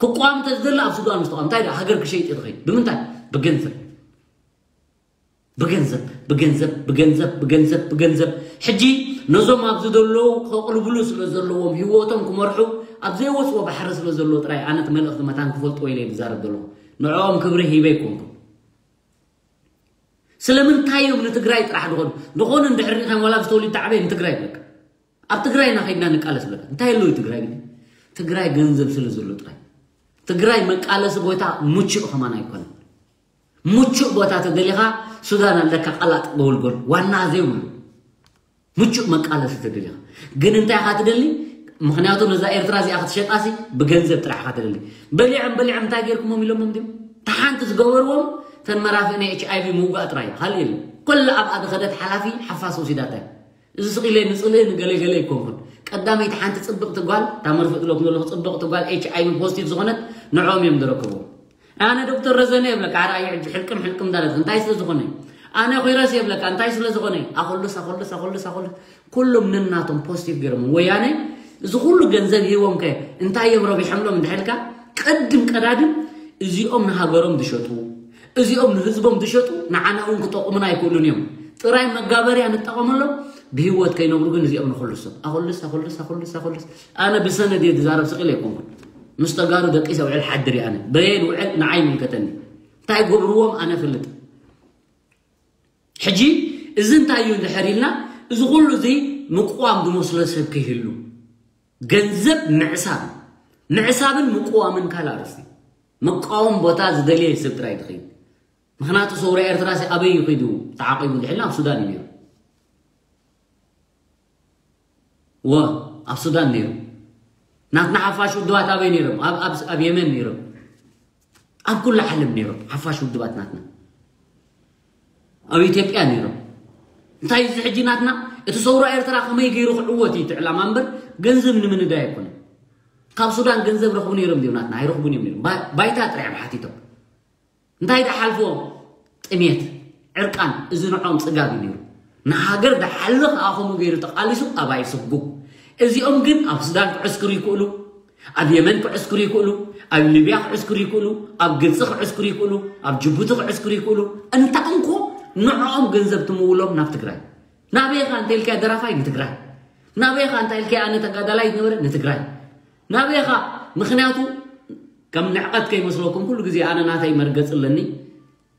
ክቋም እንተዝደሊ ኣብ ሱዳን ምስ ተቋም እንታይ ደኣ ሃገር ክሸይጥ እዩ ዝኸይድ? ብምንታይ? ብገንዘብ። ብገንዘብ ብገንዘብ ብገንዘብ ብገንዘብ ብገንዘብ። ሕጂ ነዞም ኣብዚ ዘለዉ ከቕልብሉ ስለ ዘለዎም ህይወቶም ክመርሑ ኣብ ዘይወፅዎ ባሕሪ ስለ ዘለዉ ጥራይ ኣነ እቲ መልእኽቲ መታን ክፈልጥዎ ኢለ ዝዛረብ ዘለኹ። ንዕኦም ክብሪ ሂበ ኣይኮንኩን። ስለምንታይ እዮም ንትግራይ ጥራሕ ዝኾኑ ዝኾኑ እንድሕር ሪኢኻም ዋላ ዝተወሊድ ተዓበየ ንትግራይ ይብለካ። ኣብ ትግራይና ከይድና ንቃለስ ብለካ እንታይ ኣለዎ ትግራይ ግን ትግራይ ገንዘብ ስለ ዘሎ ጥራይ ትግራይ መቃለሲ ቦታ ምቹእ ከማን ኣይኮነን። ምቹእ ቦታ ተደሊኻ ሱዳን ኣለካ ቃላጥ ጎልጎል ዋና ዘይብሉ ምቹእ መቃለሲ ተደሊኻ ግን እንታይ ኢኻ ትደሊ? ምክንያቱ ነዛ ኤርትራ እዚኣ ክትሸጣሲ ብገንዘብ ጥራሕ ኢኻ ትደሊ። በሊዖም በሊዖም እንታይ ገይርኩሞም ኢሎሞም ድም ተሓንቲ ዝገበርዎም ተን መራፍእ ናይ ኤች ኣይቪ ምውጋእ ጥራይ ካልእ የለ። ኩሉ ኣብኣ ዝኸደት ሓላፊ ሓፋስ ወሲዳታ። እዚ ስቕ ኢለ ንጽልኢ ንገለ ገለ ኣይኮንኩን። ቀዳመይቲ ሓንቲ ጽብቕቲ ጓል፣ እታ መርፍእ ዝብለኩም ዘለኹ ጽብቕቲ ጓል ኤች ኣይ ቪ ፖዚቲቭ ዝኾነት ንዕኦም እዮም ዝረከብዎም። ኣነ ዶክተር ረዘነ የብለካ፣ ኣረ ኣየ ሕጂ ሕልቅም ሕልቅም እንዳለት እንታይ ስለ ዝኾነ? ኣነ ኮይረስ የብለካ፣ እንታይ ስለ ዝኾነ? ኣኾልስ ኣኾልስ ኣኾልስ ኣኾልስ ኩሎም ነናቶም ፖዚቲቭ ገይሮም ወያነ እዚ ኩሉ ገንዘብ ሂቦም ከ እንታይ እዮም ረቢሖምሎም እንድሕልካ ቅድም ቀዳድም እዚኦም ንሃገሮም ዝሸጡ እዚኦም ንህዝቦም ዝሸጡ ንዓና እውን ክጠቕሙና ኣይክእሉን እዮም። ጥራይ መጋበርያ ንጠቐመሎም ብህይወት ከይነብሩ ግን እዚኦም ንኹልሶም ኣኹልስ ኣኹልስ ኣኹልስ ኣኹልስ ኣነ ብሰነድ እየ ዝዛረብ ስቕ ኢለ ኣይኮንኩን። ምስ ተጋሩ ደቂሰ ውዕል ሓድር እየ ኣነ በየን ውዕል ንዓይ ይምልከተኒ። እንታይ ገብርዎም ኣነ እፈልጥ። ሕጂ እዚ እንታይ እዩ እንድሕር ኢልና እዚ ኩሉ እዚ ምቅዋም ዝመስሎ ሰብ ከይህሉ ገንዘብ ምዕሳብ ምዕሳብን ምቅዋምን ካልእ ኣርእስቲ። መቃወም ቦታ ዝደልየ ሰብ ጥራይ ትኽእል። ምኽንያቱ ሰውራ ኤርትራ ሲ ኣበይ እዩ ከይዱ ተዓቂቡ እንድሕልና ኣብ ሱዳን እዩ ነይሩ። ወ ኣብ ሱዳን ነይሩ። ናትና ሓፋሽ ውድባት ኣበይ ነይሮም? ኣብ ኣብ ኣብ የመን ነይሮም። ኣብ ኩሉ ዓለም ነይሮም ሓፋሽ ውድባት ናትና። ኣብ ኢትዮጵያ ነይሮም። እንታይ እዚ ሕጂ ናትና እቲ ሰውራ ኤርትራ ከመይ ገይሩ ክዕወት እዩ እቲ ዕላማ እምበር ገንዘብ ንምንዳይ ኣይኮነን። ካብ ሱዳን ገንዘብ ረኽቡ ነይሮም ድዮም ናትና? ኣይረኽቡን እዮም ነይሮም። ባ- ባይታ ጥራይ እዮም ሓቲቶም። እንታይ ደሓልፍዎም? ጥሜት፣ ዕርቃን፣ እዚ ንዖም ጽጋብ እዩ ነይሩ። ንሃገር ደሓሊ ከኣ ከምኡ ገይሩ ተቓሊሱ ኣባይ ስጉ። እዚኦም ግን ኣብ ሱዳን ክዕስክሩ ይክእሉ፣ ኣብ የመን ክዕስክሩ ይክእሉ፣ ኣብ ሊብያ ክዕስክሩ ይክእሉ፣ ኣብ ግብጺ ክዕስክሩ ይክእሉ፣ ኣብ ጅቡቲ ክዕስክሩ ይክእሉ። እንታ እንኮ ንዕኦም ገንዘብ ትምውሎም ናብ ትግራይ። ናበይ ኢኻ እንተ ኢልካዮ ደራፋይ ንትግራይ። ናበይ ኢኻ እንታ ኢልካዮ ኣነ ተጋዳላይ ዝነበረ ንትግራይ። ናበይ ኢኻ ምኽንያቱ ከም ንዕቐት ከይመስለኩም ኩሉ ግዜ ኣነ ናተይ መርገፂ ኣለኒ።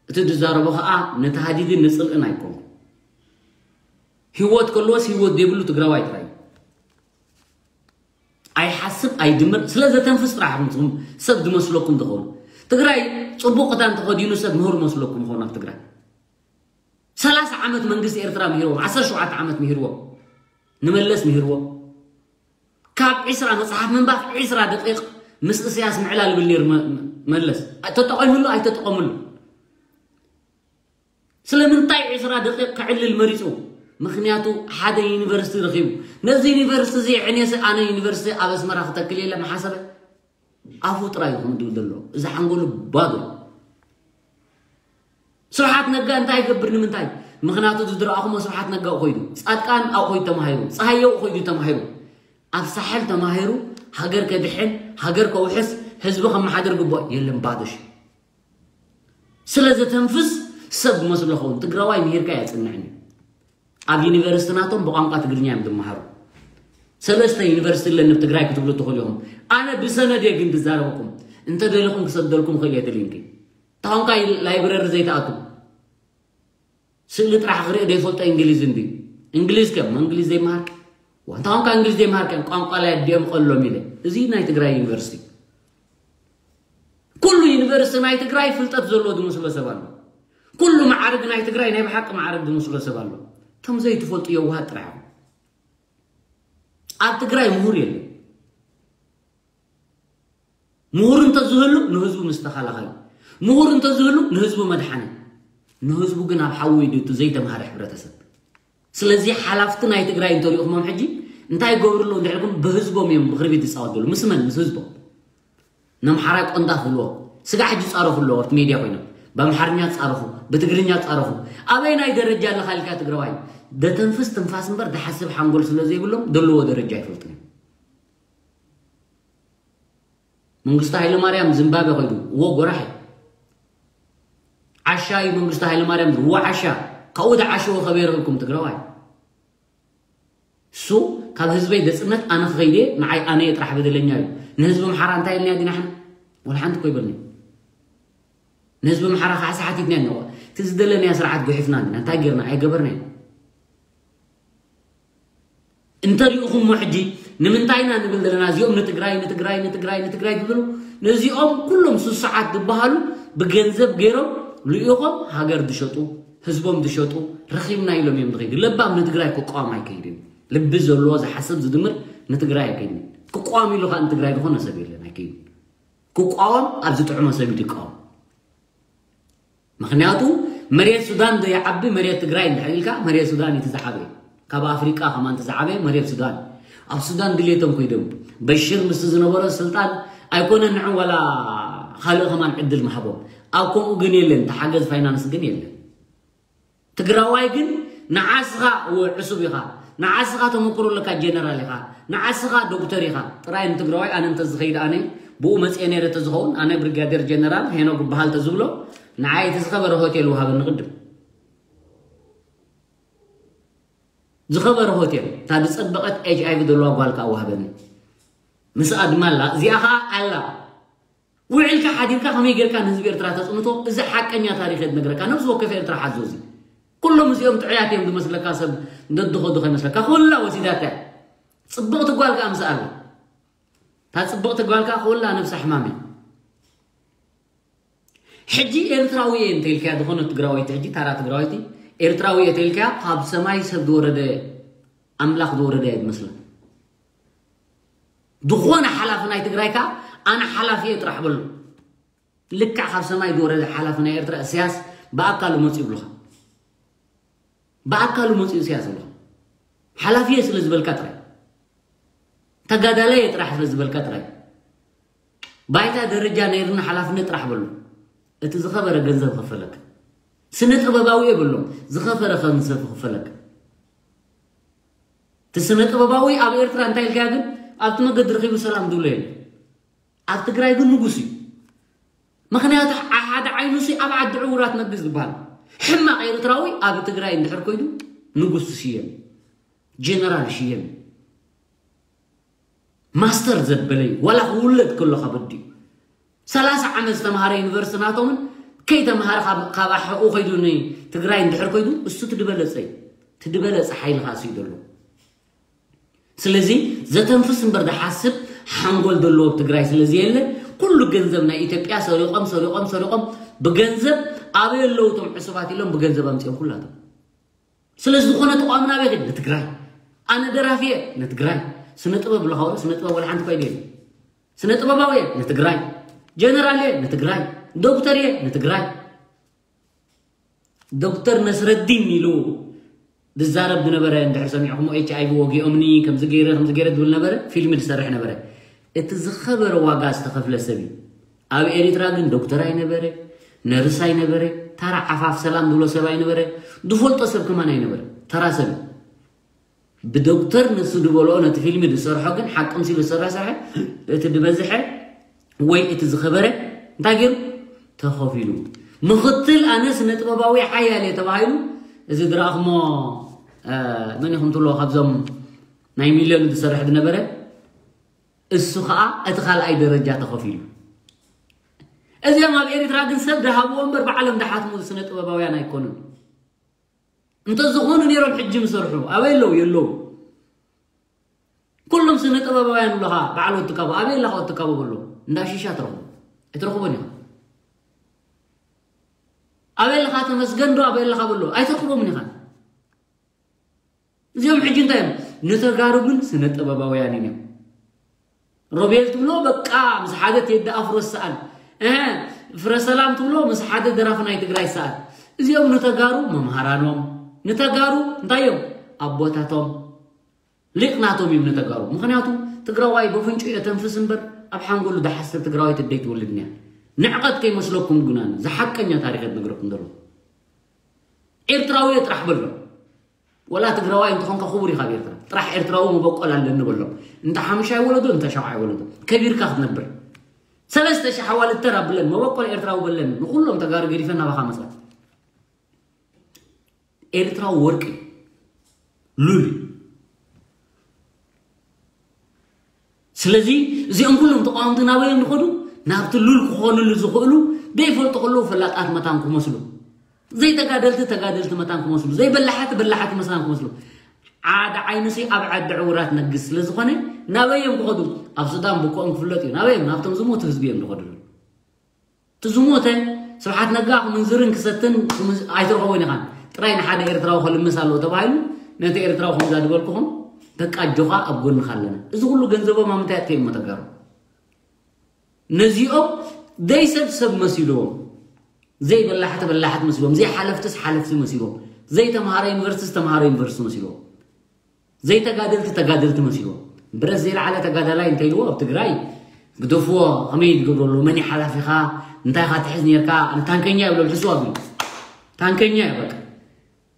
እቲ ዝዛረቦ ከዓ ንተሃዲድን ንፅልእን ኣይኮንኩ። ህይወት ከለዎስ ህይወት ዘይብሉ ትግራዋይ ጥራይ ኣይሓስብ ኣይድምር ስለ ዘተንፍስ ጥራሕ ንስኹም ሰብ ዝመስለኩም ትኸውን። ትግራይ ፅቡቅ ክዳን ተኸዲኑ ሰብ ምህር መስለኩም ይኸውን ኣብ ትግራይ። ሰላሳ ዓመት መንግስቲ ኤርትራ ምሂርዎም ዓሰርተ ሸውዓተ ዓመት ምሂርዎም ንመለስ ምሂርዎም ካብ ዒስራ መጽሓፍ ምንባብ ዒስራ ደቂቕ ምስ እስያስ ምዕላል ይብል ነይሩ መ- መለስ። ተጠቐምሉ ኣይተጠቐምሉ። ስለምንታይ ዒስራ ደቂቕ ክዕልል መሪጹ? ምኽንያቱ ሓደ ዩኒቨርሲቲ ረኺቡ። ነዚ ዩኒቨርሲቲ እዚ ዕኔሲ ኣነ ዩኒቨርሲቲ ኣብ ኣስመራ ክተክል የለ መሓሰበ ኣፉ ጥራይ ይኹን ድብል ዘሎ እዚ ሓንጎሉ ባዶ። ስብሓት ነጋ እንታይ ይገብር ንምንታይ? ምኽንያቱ ዝድረኣኹሞ ስብሓት ነጋ ኮይዱ ፃድቃን ኣብኡ ኮይዱ ተማሂሩ ፀሃየ ኣብኡ ኮይዱ ተማሂሩ ኣብ ሳሕል ተማሂሩ ሃገር ከድሕን ሃገር ከውሕስ ህዝቢ ከመሓደር ግቦ የለን ባዶ ሽም ስለ ዘተንፍስ ሰብ መስሎ ኸውን ትግራዋይ ምሂርካ የፅንዕን እዩ። ኣብ ዩኒቨርሲቲ ናቶም ብቋንቋ ትግርኛ እዮም ዝመሃሩ። ሰለስተ ዩኒቨርሲቲ ኣለኒ ኣብ ትግራይ ክትብሉ ትኽእሉ ኢኹም። ኣነ ብሰነድ እየ ግን ዝዛረበኩም። እንተደሊኹም ክሰደልኩም ክእል እየ እቲ ሊንክ። እንተኾንካ ላይብረሪ ዘይትኣቱ ስእሊ ጥራሕ ክርኢ ዘይፈልጦ እንግሊዝ እንዲ እንግሊዝ ከም እንግሊዝ ዘይመሃር ዋንታ ኳንካ እንግሊዝ ዘይመሃር ከም ቋንቋ ላይ ኣዲኦም ቀሎም ኢለ እዚ ናይ ትግራይ ዩኒቨርሲቲ ኩሉ ዩኒቨርሲቲ ናይ ትግራይ ፍልጠት ዘለዎ ዝመስሎ ሰብ ኣሎ። ኩሉ መዓርግ ናይ ትግራይ ናይ ብሓቂ መዓርግ ዝመስሎ ሰብ ኣሎ። እቶም ዘይትፈልጡ የዋሃት ጥራሕ ኢኹም። ኣብ ትግራይ ምሁር የለን። ምሁር እንተዝህሉ ንህዝቡ ምስ ተኸላኸለ፣ ምሁር እንተዝህሉ ንህዝቡ መድሓነ። ንህዝቡ ግን ኣብ ሓዊ እዩ ድቱ ዘይተምሃረ ሕብረተሰብ። ስለዚ ሓላፍቲ ናይ ትግራይ እንተሪእኹሞም ሕጂ እንታይ ይገብሩ ኣለዉ እንድሕር ኢልኩም፣ ብህዝቦም እዮም ብክርቢት ዝፃወት ዘለዉ። ምስ መን? ምስ ህዝቦም። ነምሓራይ ቆንጣፍ ዝብልዎ ስጋ ሕጂ ፃረፉ ኣለዉ ኣብቲ ሜድያ ኮይኖም፣ ብኣምሓርኛ ፃረፉ፣ ብትግርኛ ፃረፉ። ኣበይ ናይ ደረጃ ኣለካ ኢልካ ትግራዋይ? ደተንፍስ ትንፋስ እምበር፣ ደሓስብ ሓንጎል ስለ ዘይብሎም፣ ደለዎ ደረጃ ኣይፈልጡን እዮም። መንግስቱ ሃይለማርያም ዝምባብዌ ከይዱ፣ እዎ ጎራሕ እዩ። ዓሻ እዩ መንግስቱ ሃይለማርያም ዝብል፣ እዎ ዓሻ። ካብኡ ተዓሽዎ ከበይ ረኺብኩም ትግራዋይ? እሱ ካብ ህዝበይ ደፅነት ኣነ ክኸይድ እየ፣ ንዓይ ኣነ እየ ጥራሕ በደለኛ እዩ። ንህዝቢ ኣምሓራ እንታይ ኢልናዮ ዲና ሕና? ወላ ሓንቲ እኮ ይበልኒ። ንህዝቢ ኣምሓራ ከዓ ሰሓቲትና ኢና። እቲ ዝደለናዮ ስርዓት ጉሒፍና ኢና። እንታይ ጌርና? ኣይገበርናዮ። እንተሪእኹሞ ሕጂ ንምንታይ ኢና ንብል ዘለና? እዚኦም ንትግራይ፣ ንትግራይ፣ ንትግራይ፣ ንትግራይ ትብሉ። ነዚኦም ኩሎም ስሱዓት ዝበሃሉ ብገንዘብ ገይሮም ልኢኾም ሃገር ዝሸጡ፣ ህዝቦም ዝሸጡ፣ ረኺብና ኢሎም እዮም ዝኸይዱ። ለባም ንትግራይ ክቃወም ኣይከይድን። ልቢ ዘለዎ ዝሓስብ ዝድምር ንትግራይ ኣይከይድን። ክቃወም ኢሉ ከዓ ንትግራይ ዝኾነ ሰብ የለን፣ ኣይከይድን። ክቃወም ኣብ ዝጥዕሞ ሰብ እዩ ዝቃወም። ምኽንያቱ መሬት ሱዳን ዘይዓቢ መሬት ትግራይ እንድሕር ኢልካ፣ መሬት ሱዳን እዩ እቲ ዝዓበየ። ካብ ኣፍሪቃ ከማን እቲ ዝዓበየ መሬት ሱዳን። ኣብ ሱዳን ድሌቶም ኮይዶም በሽር ምስ ዝነበሮ ስልጣን ኣይኮነን ንዑ ዋላ ካልእ ከማን ዕድል ምሃቦም። ኣብ ከምኡ ግን የለን፣ ተሓገዝ ፋይናንስ ግን የለን። ትግራዋይ ግን ንዓስኻ እወ ዕሱብ ኢኻ፣ ንዓስኻ ተመክሮ ኣለካ ጀነራል ኢኻ፣ ንዓስኻ ዶክተር ኢኻ። ጥራይ ንትግራዋይ ኣነ እንተዝኸይድ ኣነ ብኡ መፅየ ነይረ ተዝኸውን ኣነ ብሪጋዴር ጀነራል ሄኖክ እበሃል ተዝብሎ ንዓይ እቲ ዝኸበረ ሆቴል ውሃበኒ ቅድም። ዝኸበረ ሆቴል፣ እታ ዝጸበቐት ኤች ኣይ ቪ ዘለዋ ጓል ከኣ ወሃበኒ። ምስኣ ድማ ኣላ፣ እዚኣ ኸኣ ኣላ። ውዒልካ ሓዲርካ ከመይ ጌርካ ንህዝቢ ኤርትራ ተጽንቶ? እዚ ሓቀኛ ታሪኽ እየ ዝነግረካ። ነብሲ ወከፍ ኤርትራ ሓዞ እዚ። ኩሎም እዚኦም ጥዑያት እዮም ዝመስለካ፣ ሰብ ደድኾ ዶ ከይመስለካ? ኩላ ወሲዳታ እያ። ጽብቕቲ ጓል ከኣ ምስኣ ኣላ። እታ ጽብቕቲ ጓል ከኣ ኩላ ነብሳ ሕማም እያ። ሕጂ ኤርትራዊ እየ እንተኢልካያ ዝኾነ ትግራወይቲ፣ ሕጂ ታራ ትግራወይቲ፣ ኤርትራዊ እየ እንተኢልካያ ካብ ሰማይ ሰብ ዝወረደ፣ ኣምላኽ ዝወረደ እያ ዝመስላ። ዝኾነ ሓላፊ ናይ ትግራይ ከኣ ኣነ ሓላፊ እየ ጥራሕ በሎ። ልክዕ ካብ ሰማይ ዝወረደ ሓላፊ ናይ ኤርትራ፣ እስያስ ብኣካሉ መፂኡ ይብሉኻ። ብኣካሉ መፂኡ እስያስ ይብሉኻ። ሓላፊ እየ ስለ ዝበልካ ጥራይ፣ ተጋዳላይ እየ ጥራሕ ስለ ዝበልካ ጥራይ፣ ባይታ ደረጃ ነይርና ሓላፍነት ጥራሕ በሎ። እቲ ዝኸበረ ገንዘብ ክፈለካ። ስነ ጥበባዊ እየ በሎም፣ ዝኸበረ ገንዘብ ክፈለካ። እቲ ስነ ጥበባዊ ኣብ ኤርትራ እንታይ ኢልካዮ ግን ኣብቲ መገዲ ረኺቡ ሰላም ዝብሎ የለን። ኣብ ትግራይ ግን ንጉስ እዩ። ምኽንያቱ ዓ-፣ ሓደ ዓይኑ ሲ ኣብ ዓዲ ዕውራት ነግስ ዝበሃል ሕማቕ ኤርትራዊ ኣብ ትግራይ እንድሕር ኮይኑ ንጉስ ሽየም፣ ጀነራል ሽየም፣ ማስተር ዘበለይ ዋላ ክውለድ ከሎ ካብ ኣዲኡ ሰላሳ ዓመት ዝተምሃረ ዩኒቨርሲቲ ናቶምን ከይተምሃረ ካብ፣ ካብ ኣሕኡ ከይዱ ንትግራይ እንድሕር ኮይኑ እሱ ትድበለጸ እዩ። ትድበለጸ ሓይሊ ኻሲ እዩ ዘሎ። ስለዚ ዘተንፍስ እምበር ዝሓስብ ሓንጎል ዘለዎ ኣብ ትግራይ ስለዚ የለ። ኩሉ ገንዘብ ናይ ኢትዮጵያ ሰሪቖም፣ ሰሪቖም፣ ሰሪቖም ብገንዘብ ኣበይ ኣለዉ እቶም ዕሱባት ኢሎም ብገንዘብ ኣምጺኦም ኩላቶም። ስለዚ ዝኾነ ተቋም ናበይ ኸይድ? ንትግራይ። ኣነ ደራፊ እየ፣ ንትግራይ። ስነ ጥበብ ኣለኻ ወረ? ስነ ጥበብ ወላ ሓንቲ ኮይደ የለ። ስነ ጥበባዊ እየ፣ ንትግራይ። ጀነራል እየ፣ ንትግራይ። ዶክተር እየ፣ ንትግራይ። ዶክተር ነስረዲን ኢሉ ዝዛረብ ዝነበረ እንድሕር ሰሚዕኹሞ፣ ኤች ኣይ ቪ ወጊኦምኒ፣ ከምዚ ገይረ፣ ከምዚ ገይረ ዝብል ነበረ፣ ፊልም ዝሰርሕ ነበረ። እቲ ዝኸበረ ዋጋ ዝተኸፍለ ሰብ እዩ። ኣብ ኤሪትራ ግን ዶክተር ኣይነበረ፣ ነርስ ኣይነበረ፣ ተራ ዓፋፍ ሰላም ዝብሎ ሰብ ኣይነበረ፣ ዝፈልጦ ሰብ ከማን ኣይነበረ። ተራ ሰብ እዩ። ብዶክተር ንሱ ዝበልኦ ነቲ ፊልም ዝሰርሖ ግን ሓቂ ምሲሉ ዝሰርሐ ሰርሐ፣ እቲ ዝበዝሐ ወይ እቲ ዝኸበረ እንታይ ገይሩ? ተኸፊሉ። ምኽትል ኣነ ስነ ጥበባዊ ሓያል እየ ተባሂሉ፣ እዚ ዝረኣኹሞ፣ እ፣ መን ኢኹም ትብልዎ ካብዞም ናይ ሚልዮን ዝሰርሕ ዝነበረ? እሱ ኸኣ እቲ ካልኣይ ደረጃ ተኸፊሉ። እዚኦም ኣብ ኤሪትራ ግን ሰብ ድሃብዎ እምበር ባዕሎም ድሓትሙ ስነ ጥበባውያን ኣይኮኑን። እንተዝኾኑ ነይሮም ሕጂ ምሰርሑ። ኣበይ ኣለዉ? የለዉ። ኩሎም ስነ ጥበባውያን ኣለኻ፣ በዓል ወዲ ካቦ። ኣበይ ኣለኻ ወዲ ካቦ በሎ? እንዳ ሺሻ ትረኽቦ። ኣይትረኽቦን ኢኻ። ኣበይ ኣለኻ ተመስገን ዶ? ኣበይ ኣለኻ በሎ? ኣይትረኽቦምን ኢኻ። እዚኦም ሕጂ እንታይ እዮም? ንተጋሩ ግን ስነ ጥበባውያን እዮም። ሮቤል ትብሎ በቃ ምስ ሓደ ቴዲ ኣፍሮ ዝሰኣል። እ፣ ፍረ ሰላም ትብሎ ምስ ሓደ ደራፊ ናይ ትግራይ ዝሰኣል። እዚኦም ንተጋሩ መምሃራኖም፣ ንተጋሩ እንታይ እዮም? ኣቦታቶም። ሊቕ ናቶም እዮም ንተጋሩ። ምኽንያቱ ትግራዋይ በፍንጩ የተንፍስ እምበር ኣብ ሓንጎሉ ደሓስር ትግራዋይ ትደይ ትወልድ እያ። ንዕቐት ከይመስለኩም ግና ዝሓቀኛ ታሪኽ ነግረኩም ዘሎ ኤርትራዊ ጥራሕ በሎ። ወላ ትግራዋይ እንተኾንካ ክቡር ኢኻ ኣብ ኤርትራ። ጥራሕ ኤርትራዊ መበቆል ኣለኒ በሎ። እንተ ሓምሻይ ወለዶ እንተ ሻውዓይ ወለዶ ከቢርካ ክትነብር። ሰለስተ ሺሕ ኣዋልድ ተራ ብለን መበቆል ኤርትራዊ በለን። ንኩሎም ተጋሩ ገዲፈን ናባኻ መጻት። ኤርትራዊ ወርቂ ሉል። ስለዚ እዚኦም ኩሎም ተቃወምቲ ናበይ እዮም ዝኸዱ? ናብቲ ሉል ክኾኑሉ ዝኽእሉ ዘይፈልጡ ከለዉ ፈላጣት መታን ክመስሉ፣ ዘይተጋደልቲ ተጋደልቲ መታን ክመስሉ፣ ዘይበላሓት በላሓት መታን ክመስሉ። ዓደ ዓይንሲ ኣብ ዓዲ ዕውራት ነግስ ስለ ዝኾነ ናበይ እዮም ክኸዱ? ኣብ ሱዳን ብኮኦም ክፍለጥ እዩ። ናበይ እዮም? ናብቶም ዝሞቱ ህዝቢ እዮም ዝኸዱ። እቲ ዝሞተ ስብሓት ነጋ ክምንዝርን ክሰትን ክምንዝ- ኣይትረኸቦን ኢኻ። ጥራይ ንሓደ ኤርትራዊ ከልምስ ኣለዎ ተባሂሉ ነቲ ኤርትራዊ ከምዛ ዝበልኩኹም በቃ ኣጆኻ ኣብ ጎንኻ ኣለና። እዚ ኩሉ ገንዘቦም ኣብ ምንታይ ኣጥፊኦም ተጋሩ? ነዚኦም ዘይሰብ ሰብ መሲልዎም፣ ዘይበላሕቲ በላሕት መሲልዎም፣ ዘይሓለፍትስ ሓለፍቲ መሲልዎም፣ ዘይተምሃረ ዩኒቨርሲቲ ዝተምሃረ ዩኒቨርሲቲ መሲልዎም፣ ዘይተጋደልቲ ተጋደልቲ መሲልዎም። ብረት ዘይለዓለ ተጋዳላይ እንተኢልዎ ኣብ ትግራይ ግደፍዎ፣ ከመይ ትገብረሉ፣ መን እዩ ሓላፊኻ፣ እንታይ ኢኻ ትሕዝ ነርካ፣ ኣነ ታንከኛ ይብሎ ብሕሱ ኣቢሉ። ታንከኛ እዩ በቃ።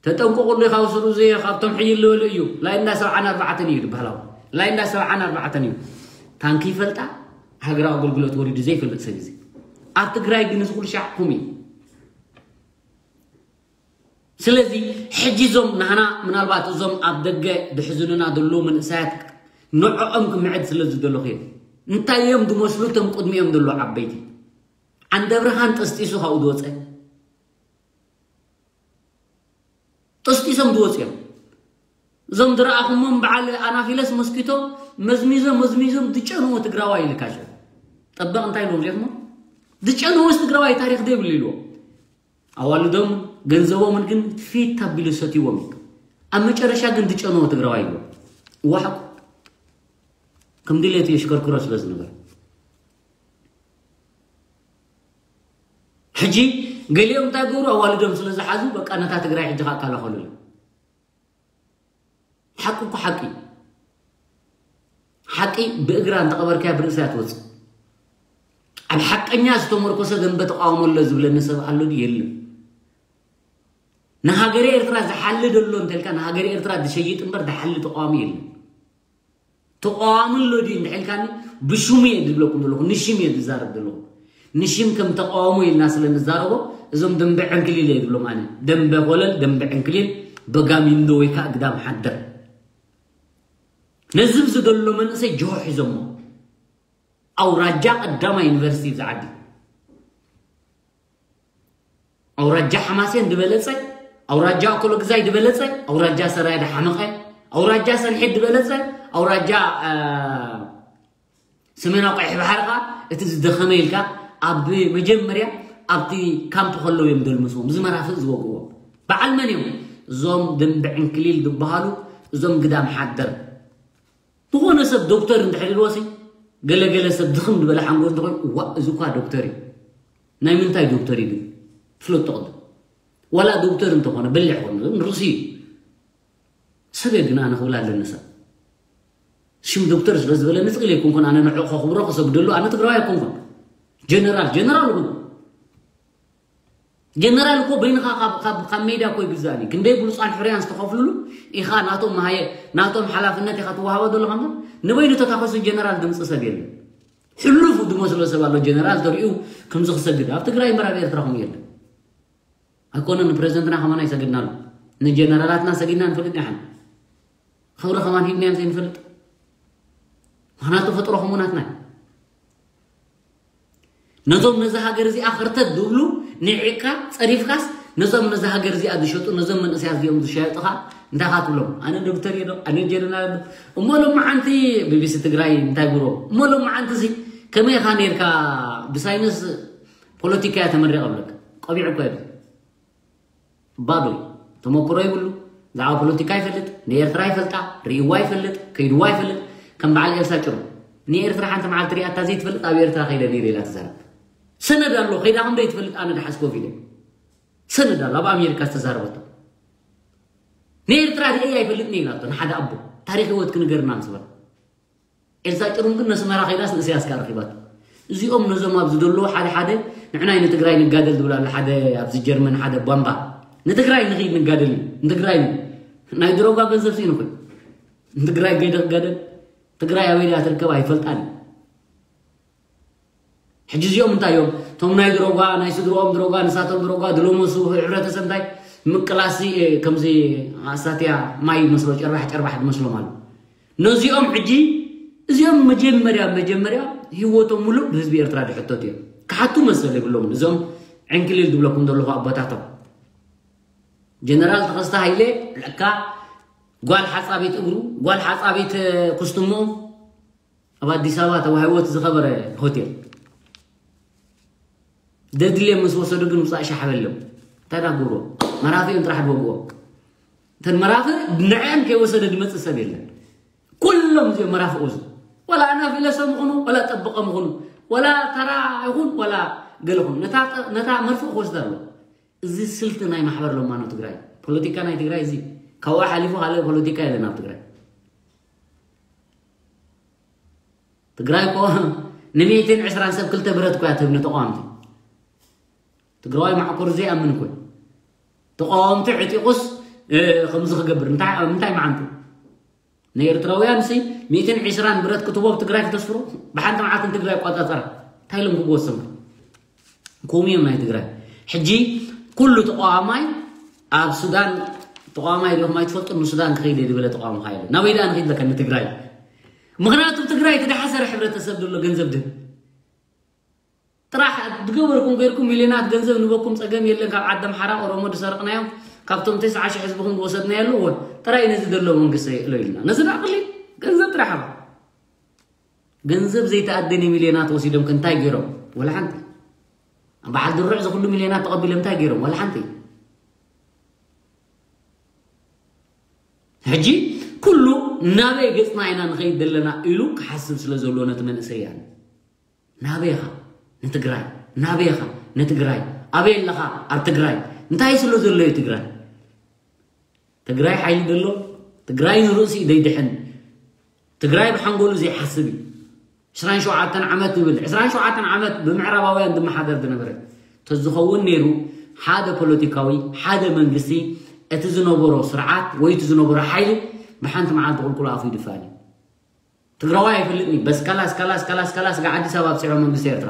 ተጠንቀቁሉ፣ ካብ ስሩ እዚ ካብቶም ሕይል ዝበሉ እዩ። ላይንዳ ሰብዓን ኣርባዕተን እዩ ዝበሃል። ላይንዳ ሰብዓን ኣርባዕተን እዩ። ታንኪ ይፈልጣ፣ ሃገራዊ ኣገልግሎት ወሪዱ ዘይፈልጥ ሰብ እዚ። ኣብ ትግራይ ግን እዚ ኩሉ ሻዕኩም እዩ። ስለዚ ሕጂ እዞም ናህና ምናልባት እዞም ኣብ ደገ ድሕዝኑና ዘለዉ መንእሰያት ንዕኦም ክምዕድ ስለ ዝደለኹ እዮም። እንታይ እዮም ዝመስሉ እቶም ቅድሚኦም ዘለዉ ዓበይቲ? ዓንደ ብርሃን ጠስጢሱ ካብኡ ዝወፀ፣ ጠስጢሶም ዝወፁ እዮም። እዞም ዝረኣኹሞም በዓል ኣናፊለስ ሞስኪቶ መዝሚዞም መዝሚዞም ዝጨንዎ ትግራዋይ ኢልካ ሸ ጠበቕ እንታይ ኢልዎም ሪእኹሞ? ዝጨንዎስ ትግራዋይ ታሪኽ ዘይብሉ ኢልዎም። ኣዋልዶም ገንዘቦምን ግን ፊት ኣቢሉ ሰትይዎም እዩ። ኣብ መጨረሻ ግን ዝጨንዎ ትግራዋይ ኢልዎም። ዋሕቁ ከም ድሌቱ የሽከርክሮ ስለ ዝነበረ። ሕጂ ገሊኦም እንታይ ገብሩ? ኣዋልዶም ስለ ዝሓዙ በቃ ነታ ትግራይ ሕጂ ከኣ ካላኸሉላ። ሓቂ እኮ ሓቂ እዩ። ሓቂ ብእግራ እንተቐበርካያ ብርእሳ እያ ትወፅእ። ኣብ ሓቀኛ ዝተመርኮሰ ደንበ ተቃውሞ ኣሎ ዝብለኒ ሰብ ኣሎ ድዩ? የለን። ንሃገረ ኤርትራ ዝሓሊ ደሎ እንተልካ ንሃገረ ኤርትራ ዝሸይጥ እምበር ዝሓሊ ተቃዋሚ የለን። ተቃዋሚ ኣሎ ድዩ እንድሕልካኒ ብሽሙ እየ ዝብለኩም ዘለኹ፣ ንሽም እየ ዝዛረብ ዘለኹ። ንሽም ከም ተቃውሞ ኢልና ስለ ንዛረቦ እዞም ደንበ ዕንክሊል እየ ዝብሎም ኣነ። ደንበ ኮለል፣ ደንበ ዕንክሊል፣ በጋሚንዶ ወይ ከዓ ግዳም ሓደር። ነዚ ብዚ ዘሎ መንእሰይ ጅሆ ሒዞሞ። ኣውራጃ ቀዳማይ ዩኒቨርሲቲ እዚ ዓዲ። ኣውራጃ ሓማሴን ዝበለጸ፣ ኣውራጃ ኣኮሎግዛይ ዝበለጸ፣ ኣውራጃ ሰራየ ዝሓመቐ፣ ኣውራጃ ሰንሒት ዝበለጸ፣ ኣውራጃ ሰሜናዊ ቀይሕ ባሕሪ ኸዓ እቲ ዝደኸመ ኢልካ ኣብ መጀመርያ ኣብቲ ካምፕ ከለዉ እዮም ደልምስዎም እዚ መራፍእ ዝወግዎም። በዓል መን እዮም? እዞም ድንቢ ዕንክሊል ዝበሃሉ፣ እዞም ግዳም ሓደር። ዝኾነ ሰብ ዶክተር እንድሕር ኢልዎሲ፣ ገለገለ ሰብ ድኽም ዝበለ ሓንጎል እንተኾይኑ፣ እዋ፣ እዚ እኳ ዶክተር እዩ። ናይ ምንታይ ዶክተር እዩ ግን? ፍለጦ ቅድም። ዋላ ዶክተር እንተኾነ፣ በሊሕ ኾነ፣ ርእሲ እዩ። ሰብ እየ ግን ኣነ ክብል ኣለኒ ሰብ። ሽም ዶክተር ስለ ዝበለኒ ዝኽእል ኣይኮንኩን፣ ኣነ ንዕኡ ከኽብሮ ክሰግደሉ፣ ኣነ ትግራዋይ ኣይኮንኩን። ጀነራል፣ ጀነራል እውን። ጀነራል እኮ በይንኻ ካብ፣ ካብ፣ ካብ ሜዳ እኮ ይግዛእን እዩ። ክንደይ ብሉፃን ሕርያን ዝተኸፍሉሉ ኢኻ ናቶም መሃየ-፣ ናቶም ሓላፍነት ኢኻ ትወሃቦ ዘለኻ እምበር ንበይኑ ተታኸሱ ጀነራል ድምፂ ሰብ የለን። ሕሉፍ ዝመስሎ ሰብ ኣሎ ጀነራል ተሪኡ ከምዚ ክሰግድ። ኣብ ትግራይ እምበር ኣብ ኤርትራ ከምኡ የለን። ኣይኮነን ንፕረዚደንትና ከማን ኣይሰገድናሉ። ንጀነራላትና ሰጊድና ንፈልጥ ኢና። ክብሪ ከማን ሂብናዮም ዘይንፈልጥ። ምኽንያቱ ተፈጥሮ ከምኡ ናትና እዩ። ነዞም ነዛ ሃገር እዚኣ ኸርተት ዝብሉ ንዒቕካ ጸሪፍካስ ነዞም ነዛ ሃገር እዚኣ ዝሸጡ ነዞም መንእሰያት እዚኦም ዝሻየጡ ኸዓ እንታይ ኻ ትብሎም? ኣነ ዶክተር እየ ዶ? ኣነ ጀነራል ዶ? እሞ ሎማዓንቲ ቢቢሲ ትግራይ እንታይ ግብሮ? እሞ ሎማዓንቲ እዚ ከመይ ኢኻ ነይርካ ብሳይንስ ፖለቲካ እያ ተመሪቐ ብለካ። ቆቢዕ እኮ የብሉ። ባዶ እዩ። ተመክሮ ይብሉ። ብዛዕባ ፖለቲካ ይፈልጥ፣ ንኤርትራ ይፈልጣ፣ ርእይዋ ይፈልጥ፣ ከይድዋ ይፈልጥ። ከም በዓል ኤልሳ ጭሮ። ንኤርትራ ሓንቲ መዓልቲ ሪኣታ ዘይትፈልጥ ኣብ ኤርትራ ከይደ ነይረ ኢላ ትዛረብ። ሰነድ ኣሎ፣ ከይዳ ከም ዘይትፈልጥ ኣነ ደሓስ ኮፍ ኢለ። ሰነድ ኣሎ፣ ኣብ ኣሜሪካ ዝተዛረበቶ። ንኤርትራ ርእየ ኣይፈልጥን ኢላቶ፣ ንሓደ ኣቦ። ታሪክ ህይወት ክንገርና ምስ በላ። ኤልሳ ጭሩም ግን ነስመራ ከይዳስ ንእስያስ ከኣ ረኺባቶ። እዚኦም ነዞም ኣብዚ ዘለዉ ሓደ ሓደ ንዕናይ ንትግራይ ንጋደል ዝብል ኣሎ ሓደ ኣብዚ ጀርመን ሓደ ቧንባ። ንትግራይ ንኽይድ ንጋደል እዩ። ንትግራይ ናይ ድሮጋ ገንዘብ ስኢኑ ኮይኑ ንትግራይ ገይደ ክጋደል ትግራይ ኣበይ ድያ ትርከብ ኣይፈልጣን እዩ። ሕጂ እዚኦም እንታይ እዮም እቶም ናይ ድሮጋ ናይ ስድሮኦም ድሮጋ ንሳቶም ድሮጋ ድለመሱ። ሕብረተሰብ እንታይ ምቅላሲ ከምዚ ኣሳትያ ማይ መስሎ ጨርባሕ ጨርባሕ ድመስሎም ኣሎ። ነዚኦም ሕጂ እዚኦም መጀመርያ መጀመርያ ህይወቶም ሙሉእ ብህዝቢ ኤርትራ ድሕተቱ እዮም። ክሓቱ መሰል የብሎም እዞም ዕንክሊል ዝብለኩም ዘለኹ ኣቦታቶም። ጀነራል ተኸስተ ሃይለ ለካ ጓል ሓፃቢት እግሩ ጓል ሓፃቢት ኩስትሞ ኣብ ኣዲስ ኣበባ ተዋሂቦት ዝኸበረ ሆቴል ደድልየ ምስ ወሰዱ ግን ውፃእ ሻሕ በሎም። እንታይ ዳ ግብሮ መራፍኦም ጥራሕ ድወግኦ። እተን መራፍ ንዐን ከይወሰደ ድመፅእ ሰብ የለን። ኩሎም እዚኦም መራፍእ ወስዱ። ወላ ኣናፊለሶም ይኹኑ ወላ ጠብቐም ይኹኑ ወላ ተራ ይኹን ወላ ገለ ይኹን ነታ መርፍእ ክወስዳ ኣሎ። እዚ ስልቲ ናይ ማሕበር ለማኖ ትግራይ ፖለቲካ ናይ ትግራይ እዚ ካብኡ ሓሊፉ ካልእ ፖለቲካ የለን ኣብ ትግራይ። ትግራይ እኮ ንሚእትን ዕስራን ሰብ ክልተ ብረት እኮ እያ ትህብ ንተቃወምቲ። ትግራዋይ ማዕኮር ዘይኣምን እኮ እዩ። ተቃወምቲ ዕጢቁስ ከምዚ ክገብር እንታይ ምዓንቱ ንኤርትራውያን ሲ ሚእትን ዕስራን ብረት ክትቦ ኣብ ትግራይ ክተስፍሮ ብሓንቲ መዓልቲ ንትግራይ ይቋጻጸራ እንታይ ኢሎም ክብዎ ዝሰምዑ? ኮም እዮም ናይ ትግራይ። ሕጂ ኩሉ ተቃዋማይ ኣብ ሱዳን ተቃዋማይ ዲኹም ኣይትፈልጡ ንሱዳን ክኸይድ እየ ዝበለ ተቃዋሚ ካ የለ ናበይ ደኣ ንኸይድ ለካ ንትግራይ። ምክንያቱ ትግራይ እቲ ደሓሰረ ሕብረተሰብ ዘሎ ገንዘብ ድህብ ጥራሕ ድገበርኩም ገይርኩም ሚልዮናት ገንዘብ ንበኩም ጸገም የለን ካብ ዓዲ ኣምሓራ ኦሮሞ ድሰርቅናዮም ካብቶም ተስዓ ሺሕ ህዝብኹም ዝወሰድናዮ ኣለዎ ጥራይ ነዚ ዘሎ መንግስቲ የእሎ ኢልና ነዚ ደኣ ቅሊ ገንዘብ ጥራሕ ሃባ። ገንዘብ ዘይተኣደነ ሚልዮናት ወሲዶም ከ እንታይ ገይሮም? ወላ ሓንቲ። በዓል ድሩዕ ዝኩሉ ሚልዮናት ተቐቢሎም እንታይ ገይሮም? ወላ ሓንቲ። ሕጂ ኩሉ ናበይ ገጽና ኢና ንኸይድ ዘለና ኢሉ ክሓስብ ስለ ዘለዎ ነቲ መንእሰይ ያለ ናበይ ኢኻ ንትግራይ ናበይ ኢኻ ንትግራይ ኣበይ ኣለኻ ኣብ ትግራይ እንታይ ስለ ዘሎ እዩ ትግራይ ትግራይ ሓይሊ ደሎ ትግራይ ንርእሲ ደይድሕን ትግራይ ብሓንጎሉ ዘይሓስብ እዩ። ዕስራን ሸውዓተን ዓመት ይብል ዕስራን ሸውዓተን ዓመት ብምዕራባውያን ዝመሓደር ዝነበረ ተዝኸውን ነይሩ ሓደ ፖለቲካዊ ሓደ መንግስቲ እቲ ዝነበሮ ስርዓት ወይ እቲ ዝነበሮ ሓይሊ ብሓንቲ መዓልቲ ቁልቁል ኣፉ ይድፋን እዩ። ትግራዋይ ኣይፈልጥን እዩ በስ ከላስ ከላስ ከላስ ከላስ ጋ ኣዲስ ኣበባ ኣብፅሖ መንግስቲ ኤርትራ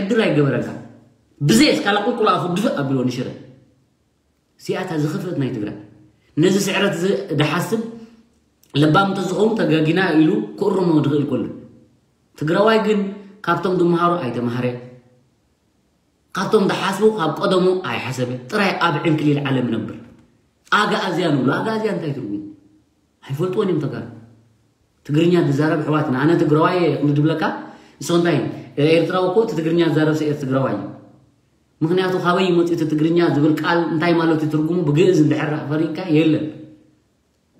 ዕድል ኣይገበረልካ ብዘይ እስካላ ቁልቁል ኣፉ ድፍእ ኣቢሎ ንሽረ እዚኣታ ዝኽፍእት ናይ ትግራይ ነዚ ስዕረት እዚ ድሓስብ ለባም እንተዝኸውን ተጋጊና ኢሉ ክእርሞ ድኽእል ከሎ ትግራዋይ ግን ካብቶም ድመሃሮ ኣይተማሃረ ካብቶም ድሓስቡ ካብ ቀደሙ ኣይሓሰበ ጥራይ ኣብ ዕንክሊል ዓለም ነብር ኣጋኣዝያ ንብሎ ኣጋኣዝያ እንታይ ትርጉም ኣይፈልጥዎን እዮም ተጋሩ ትግርኛ ዝዛረብ ኣሕዋትና ኣነ ትግራዋይ እየ ክንዲ ድብለካ ንስኹም እንታይ ኤርትራዊ እኮ እቲ ትግርኛ ዝዛረብ ሰብ ትግራዋይ እዩ ምኽንያቱ ካበይ እዩ መፂኡ እቲ ትግርኛ ዝብል ቃል እንታይ ማለት እዩ ትርጉሙ ብግእዝ እንድሕር ፈሪድካ የለን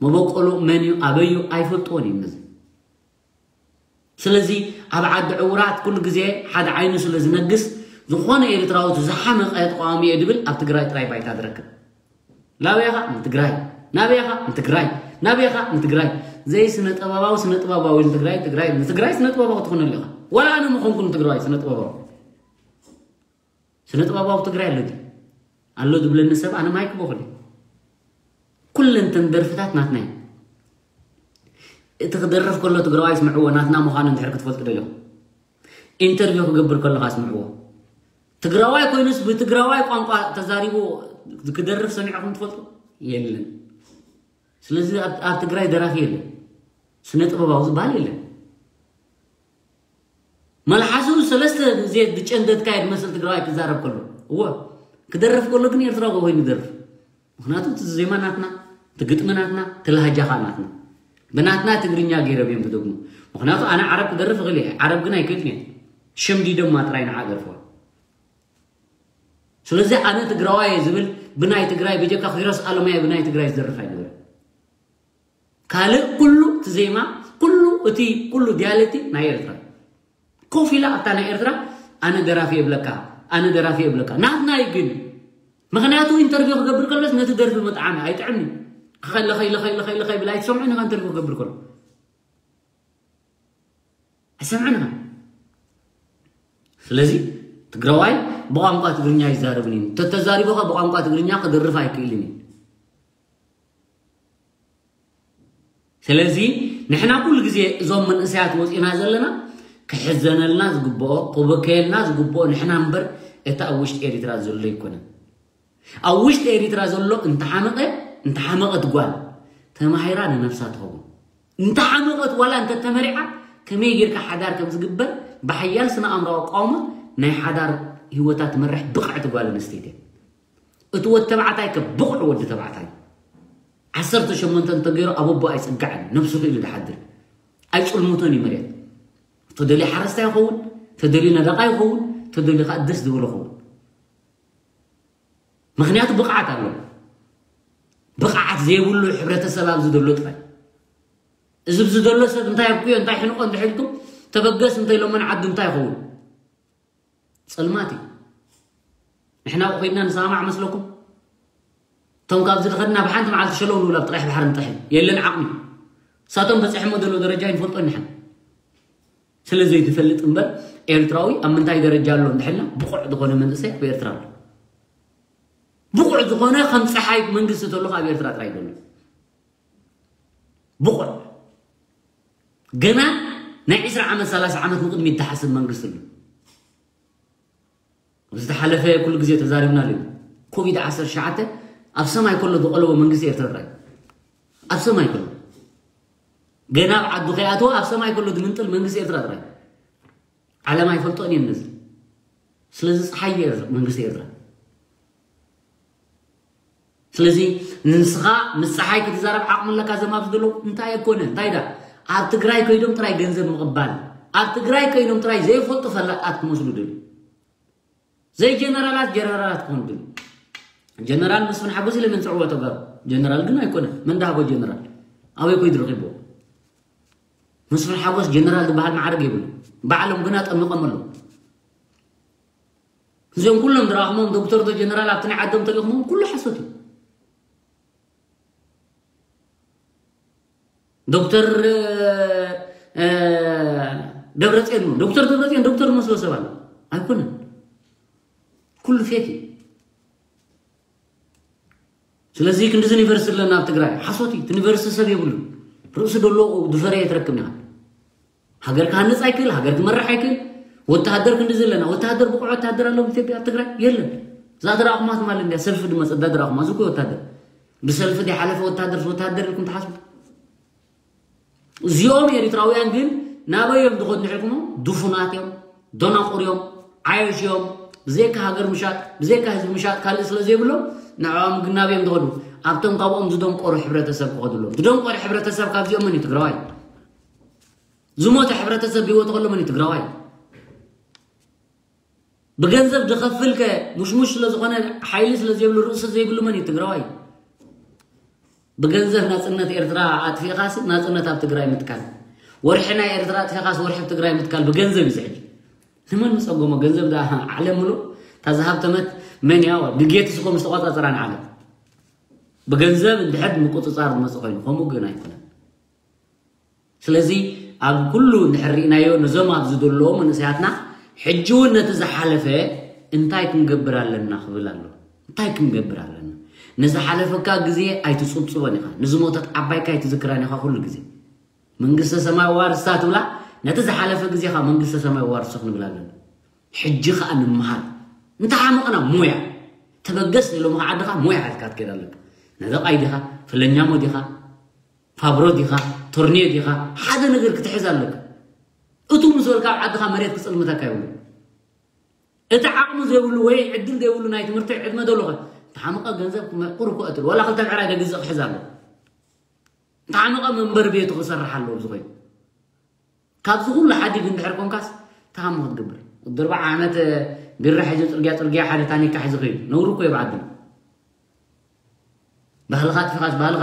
መበቆሉ መን እዩ ኣበይ እዩ ኣይፈልጥዎን እዩ ነዚ ስለዚ ኣብ ዓዲ ዕውራት ኩሉ ግዜ ሓደ ዓይኑ ስለ ዝነግስ ዝኾነ ኤርትራዊ እቲ ዝሓመቐ ተቃዋሚ እየ ድብል ኣብ ትግራይ ጥራይ ባይታ ዝረክብ ናበይኻ ንትግራይ ናበይኻ ንትግራይ ናበይኻ ንትግራይ ዘይ ስነ ጥበባዊ ስነ ጥበባዊ ንትግራይ ትግራይ ንትግራይ ስነ ጥበባዊ ትኾነሉ ኢኻ ዋላ ኣነ ምኾንኩ ንትግራዋይ ስነ ጥበባዊ ስነ ጥበባዊ ትግራይ ኣሎ ኣሎ ዝብለኒ ሰብ ኣነ ማይክ በኹል ኩለንተን ደርፍታት ናትና እዩ እቲ ክደርፍ ከሎ ትግራዋይ ስምዕዎ ናትና ምዃኑ እንድሕር ክትፈልጡ ደለኹ ኢንተርቪው ክገብር ከለኻ ስምዕዎ ትግራዋይ ኮይኑስ ብትግራዋይ ቋንቋ ተዛሪቡ ክደርፍ ሰሚዕኹም ትፈልጡ የለን ስለዚ ኣብ ትግራይ ደራፊ የለን ስነ ጥበባዊ ዝበሃል የለን መልሓሱ ሰለስተ ግዜ ዝጨንደትካዮ ዝመስል ትግራዋይ ክዛረብ ከሎ እወ ክደርፍ ከሎ ግን ኤርትራዊ ኮይኑ ይደርፍ ምክንያቱ እቲ ዜማ ናትና እቲ ግጥሚ ናትና እቲ ላህጃ ከዓ ናትና ብናትና ትግርኛ ገይሮም እዮም ዝደግሙ ምክንያቱ ኣነ ዓረብ ክደርፍ እኽእል እየ ዓረብ ግን ኣይክእልን እየ ሸምዲዶማ ጥራይ ንዓ ደርፍዋ ስለዚ ኣነ ትግራዋይ እየ ዝብል ብናይ ትግራይ ብጀካ ኪሮስ ኣለማየ ብናይ ትግራይ ዝደርፍ ኣይነበረ ካልእ ኩሉ እቲ ዜማ ኩሉ እቲ ኩሉ ዲያሌክቲ ናይ ኤርትራ ኮፍ ኢላ ኣብታ ናይ ኤርትራ ኣነ ደራፊ የብለካ ኣነ ደራፊ የብለካ ናትናይ ግን ምክንያቱ ኢንተርቪው ክገብር ከሎስ ነቲ ደርፊ መጥዓሚ ኣይጥዕምኒ ከለ ከይለ ከይለ ከይለ ከይብል ኣይትሰምዑን ኢኻ። እንተልኩ ክገብር ከሎ ኣይሰምዑን ኢኻ። ስለዚ ትግራዋይ ብቋንቋ ትግርኛ ይዛረብን እዩ። ተተዛሪቡ ከ ብቋንቋ ትግርኛ ክደርፍ ኣይክእልን እዩ። ስለዚ ንሕና ኩሉ ግዜ እዞም መንእሰያት ወፂና ዘለና ክሕዘነልና ዝግብኦ ክበከየልና ዝግብኦ ንሕና እምበር እቲ ኣብ ውሽጢ ኤሪትራ ዘሎ ኣይኮነን። ኣብ ውሽጢ ኤሪትራ ዘሎ እንተሓመቐ እንተሓመቐት ጓል ተማሂራ ንነብሳ ትኸውን። እንተሓመቐት ዋላ እንተተመሪዓ ከመይ ጌርካ ሓዳር ከም ዝግበር ብሓያል ስነ ኣእምራዊ ኣቃውማ ናይ ሓዳር ህይወታ ትመርሕ ብቕዕቲ ጓል ኣንስተይቲ እያ። እቲ ወዲ ተባዕታይ ከ ብቑዕ ወዲ ተባዕታይ ዓሰርተ ሸሞንተ እንተገይሩ ኣብ ኣቦ ኣይፅጋዕን፣ ነብሱ ክኢሉ ድሓድር ኣይፅልሙቶን እዩ መሬት። ተደልዩ ሓረስታይ ይኸውን፣ ተደልዩ ነደቓ ይኸውን፣ ተደልዩ ከዓ ደስ ዝበሎ ይኸውን። ምክንያቱ ብቕዓት ኣሎ። ብቕዓት ዘይብሉ ሕብረተሰብ ኣብዚ ዘሎ ጥራይ። እዚ ብዚ ዘሎ ሰብ እንታይ ኣብኩዮ እንታይ ሕንቆ እንድሕልኩም ተበገስ እንተይሎመን ዓዱ እንታይ ይኸውን? ፀልማት እዩ። ንሕና ኮይና ንሰማማዕ መስለኩም? እቶም ካብዚ ዝኸድና ብሓንቲ መዓልቲ ሸለው ንብል ኣብ ጥራሕ ባሕሪ ንጥሕል የለን ዓቕሚ። እሳቶም በፂሖሞ ዘሎ ደረጃ ይንፈልጦ ንሕና። ስለ ዘይትፈልጥ እምበር ኤርትራዊ ኣብ ምንታይ ደረጃ ኣሎ እንድሕልና ብቑዕ ዝኾነ መንእሰይ ኣብ ኤርትራ ኣሎ። ብቑዕ ዝኾነ ከም ፀሓይ መንግስቲ ተሎ ኣብ ኤርትራ ጥራይ ዘሎ ብቑዕ ገና ናይ ዕስራ ዓመት ሰላሳ ዓመት ንቕድሚት ዝሓስብ መንግስቲ ኣሎ። ዝተሓለፈ ኩሉ ግዜ ተዛሪብናሉ እዩ። ኮቪድ ዓሰርተ ትሽዓተ ኣብ ሰማይ ከሎ ዝቐለቦ መንግስቲ ኤርትራ ጥራይ። ኣብ ሰማይ ከሎ ገና ኣብ ዓዱ ከይኣተወ ኣብ ሰማይ ከሎ ዝምንጥል መንግስቲ ኤርትራ ጥራይ። ዓለም ኣይፈልጦን እየን ነዚ። ስለዚ ፀሓይ እዩ ኤርትራ፣ መንግስቲ ኤርትራ። ስለዚ ንስኻ ምስ ፀሓይ ክትዛረብ ዓቕሚ ኣለካ። ዘማብ ዝደለዉ እንታይ ኣይኮነ እንታይ ዳ ኣብ ትግራይ ከይዶም ጥራይ ገንዘብ ምቕባል፣ ኣብ ትግራይ ከይዶም ጥራይ ዘይፈልጡ ፈላጣት ክመስሉ ድል ዘይጀነራላት ጀነራላት ክኾኑ ድል። ጀነራል መስፍን ሓጎስ ኢለ መንፅዕዎ ተጋሩ። ጀነራል ግን ኣይኮነ። መን ዳሃቦ ጀነራል ኣበይ ኮይዱ ረኺብዎ? መስፍን ሓጎስ ጀነራል ዝበሃል ማዕረግ የብሉ። ባዕሎም ግና ጠሚቆም ኣለዉ። እዚኦም ኩሎም ዝረኣኹሞም ዶክተር ዶ ጀነራል ኣብቲ ናይ ዓዶም ተልእኹሞም ኩሉ ሓሶት እዩ። ዶክተር ደብረፅዮን ዶክተር ደብረፅዮን ዶክተር ዝመስሎ ሰብ ኣሎ ኣይኮነን። ኩሉ ፌክ እዩ። ስለዚ ክንዲዚ ዩኒቨርሲቲ ኣለና ኣብ ትግራይ ሓሶት እዩ። እቲ ዩኒቨርሲቲ ሰብ የብሉ። ርእሲ ደሎ ድፈረ የትረክብ ኒኻ። ሃገር ክሃንፅ ኣይክእል፣ ሃገር ክመርሕ ኣይክእል። ወታሃደር ክንዲ ዘለና ወታሃደር ብቑዕ ወታሃደር ኣለዎ ኢትዮጵያ ኣብ ትግራይ የለን። እዛ ድራኹማ ትማል እንዲያ ሰልፊ ድመፅ እዳ ድራኹማ ዝኮ ወታሃደር ብሰልፊ ድሓለፈ ወታሃደር ወታሃደር ኢልኩም ትሓስቡ? እዚኦም ኤሪትራውያን ግን ናበይ እዮም ዝኸዱ ንሕልኩሞ? ድፉናት እዮም፣ ደናቑር እዮም፣ ዓየሽ እዮም። ብዘይካ ሃገር ምሻጥ ብዘይካ ህዝቢ ምሻጥ ካልእ ስለ ዘይብሎም ንዕኦም ግን ናበይ እዮም ዝኸዱ? ኣብቶም ካብኦም ዝደንቆሩ ሕብረተሰብ ክኸዱ ኣለዎም። ዝደንቆሩ ሕብረተሰብ ካብዚኦም መን እዩ? ትግራዋይ። ዝሞተ ሕብረተሰብ ብህይወት ከሎ መን እዩ? ትግራዋይ። ብገንዘብ ዝኸፍልከ ሙሽሙሽ ስለ ዝኾነ ሓይሊ ስለ ዘይብሉ ርእሲ ዘይብሉ መን እዩ? ትግራዋይ። ብገንዘብ ናፅነት ኤርትራ ኣጥፊእኻሲ ናፅነት ኣብ ትግራይ ምትካል፣ ወርሒ ናይ ኤርትራ ኣጥፊእኻሲ ወርሒ ኣብ ትግራይ ምትካል ብገንዘብ እዩ ዝሕጂ። ንመን ምፀገሞ? ገንዘብ ዳ ዓለም ምሉእ እታ ዝሃብተመት መን እያ? ቢል ጌትስ እኮ ምስ ተቆፃፀራ ንዓለም ብገንዘብ እንድሕር ምቁፅፃር ዝመፅእ ኮይኑ ከምኡ ግን ኣይኮነን። ስለዚ ኣብ ኩሉ እንድሕር ርኢናዮ ነዞም ኣብዚ ዘለዉ መንእሰያትና ሕጂ እውን ነቲ ዝሓለፈ እንታይ ክንገብር ኣለና ክብል ኣሎ። እንታይ ክንገብር ኣለና? ንዝሓለፈካ ግዜ ኣይትፅብፅቦን ኢኻ። ንዝሞተት ዓባይካ ኣይትዝክራን ኢኻ ኩሉ ግዜ። መንግስተ ሰማይ ዋርስታ ትብላ ነቲ ዝሓለፈ ግዜኻ መንግስተ ሰማይ ዋርሶ ክንብል ኣለና። ሕጂ ኸኣ ንምሃር። እንተሓመቕና ሞያ ተበገስ ኢሎም ዓድኻ ሞያ ሓዝካ ትከይድ ኣለካ። ነዚ ቃይ ዲኻ ፍለኛሞ ዲኻ ፋብሮ ዲኻ ቶርኒዮ ዲኻ ሓደ ነገር ክትሕዝ ኣለካ። እቱ ምስ በልካ ኣብ ዓድኻ መሬት ክፅልምተካ ይብሉ። እቲ ዓቕሚ ዘይብሉ ወይ ዕድል ዘይብሉ ናይ ትምህርቲ ዕድመ ደሎኸ ተሓምቐ ገንዘብ ቁርኮ እትል ዋላ ክልተ ብዕራይ ደግዝእ ክሕዝ ኣሎ። ተሓምቐ መንበር ቤቱ ክሰርሕ ኣለዎ ዝኾይኑ ካብዚ ኩሉ ሓዲግ እንድሕር ኮንካስ ተሃሞ ክትገብር ወዲ ኣርባዓ ዓመት ቢራ ሒዙ ፅርግያ ፅርግያ ሓደ ታኒካ ሒዙ ከይዱ ነውሪ እኮ ይብዓድና። ባህልኻ ኣጥፊኻስ ባህልኻ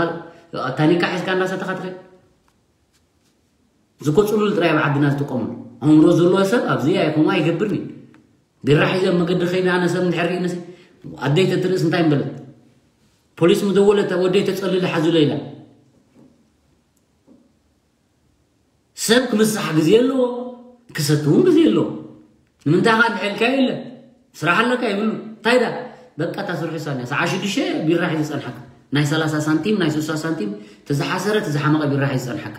ታኒካ ሒዝካ እንዳሰተኻ ትኸይድ። ዝኮ ፅሉል ጥራይ ኣብ ዓድና ዝጥቀመሉ ኣእምሮ ዘለዎ ሰብ ኣብዚ ኣይኮማ ኣይገብርን እዩ። ቢራ ሒዘ ኣብ መገዲ ከይነ ኣነ ሰብ እንድሕር ርእነሲ ኣደይ ተትርእስ እንታይ ምበለት? ፖሊስ ምደወለ፣ "ወደይ ተጸልለ ሓዙለ" ኢላ። ሰብ ክምሳሕ ግዜ ኣለዎ፣ ክሰቲ እውን ግዜ ኣለዎ። ንምንታይ ካ ንሕልካ የለ፣ ስራሕ ኣለካ ይብሉ። እንታይ ዳ በቃ፣ እታ ስርሑ ሳንያ ሰዓ ሽዱሽተ ቢራ ሒዙ ዝጸንሓካ፣ ናይ ሰላሳ ሳንቲም፣ ናይ ስሳ ሳንቲም፣ ተዝሓሰረ ተዝሓመቐ ቢራ ሒዙ ዝጸንሓካ።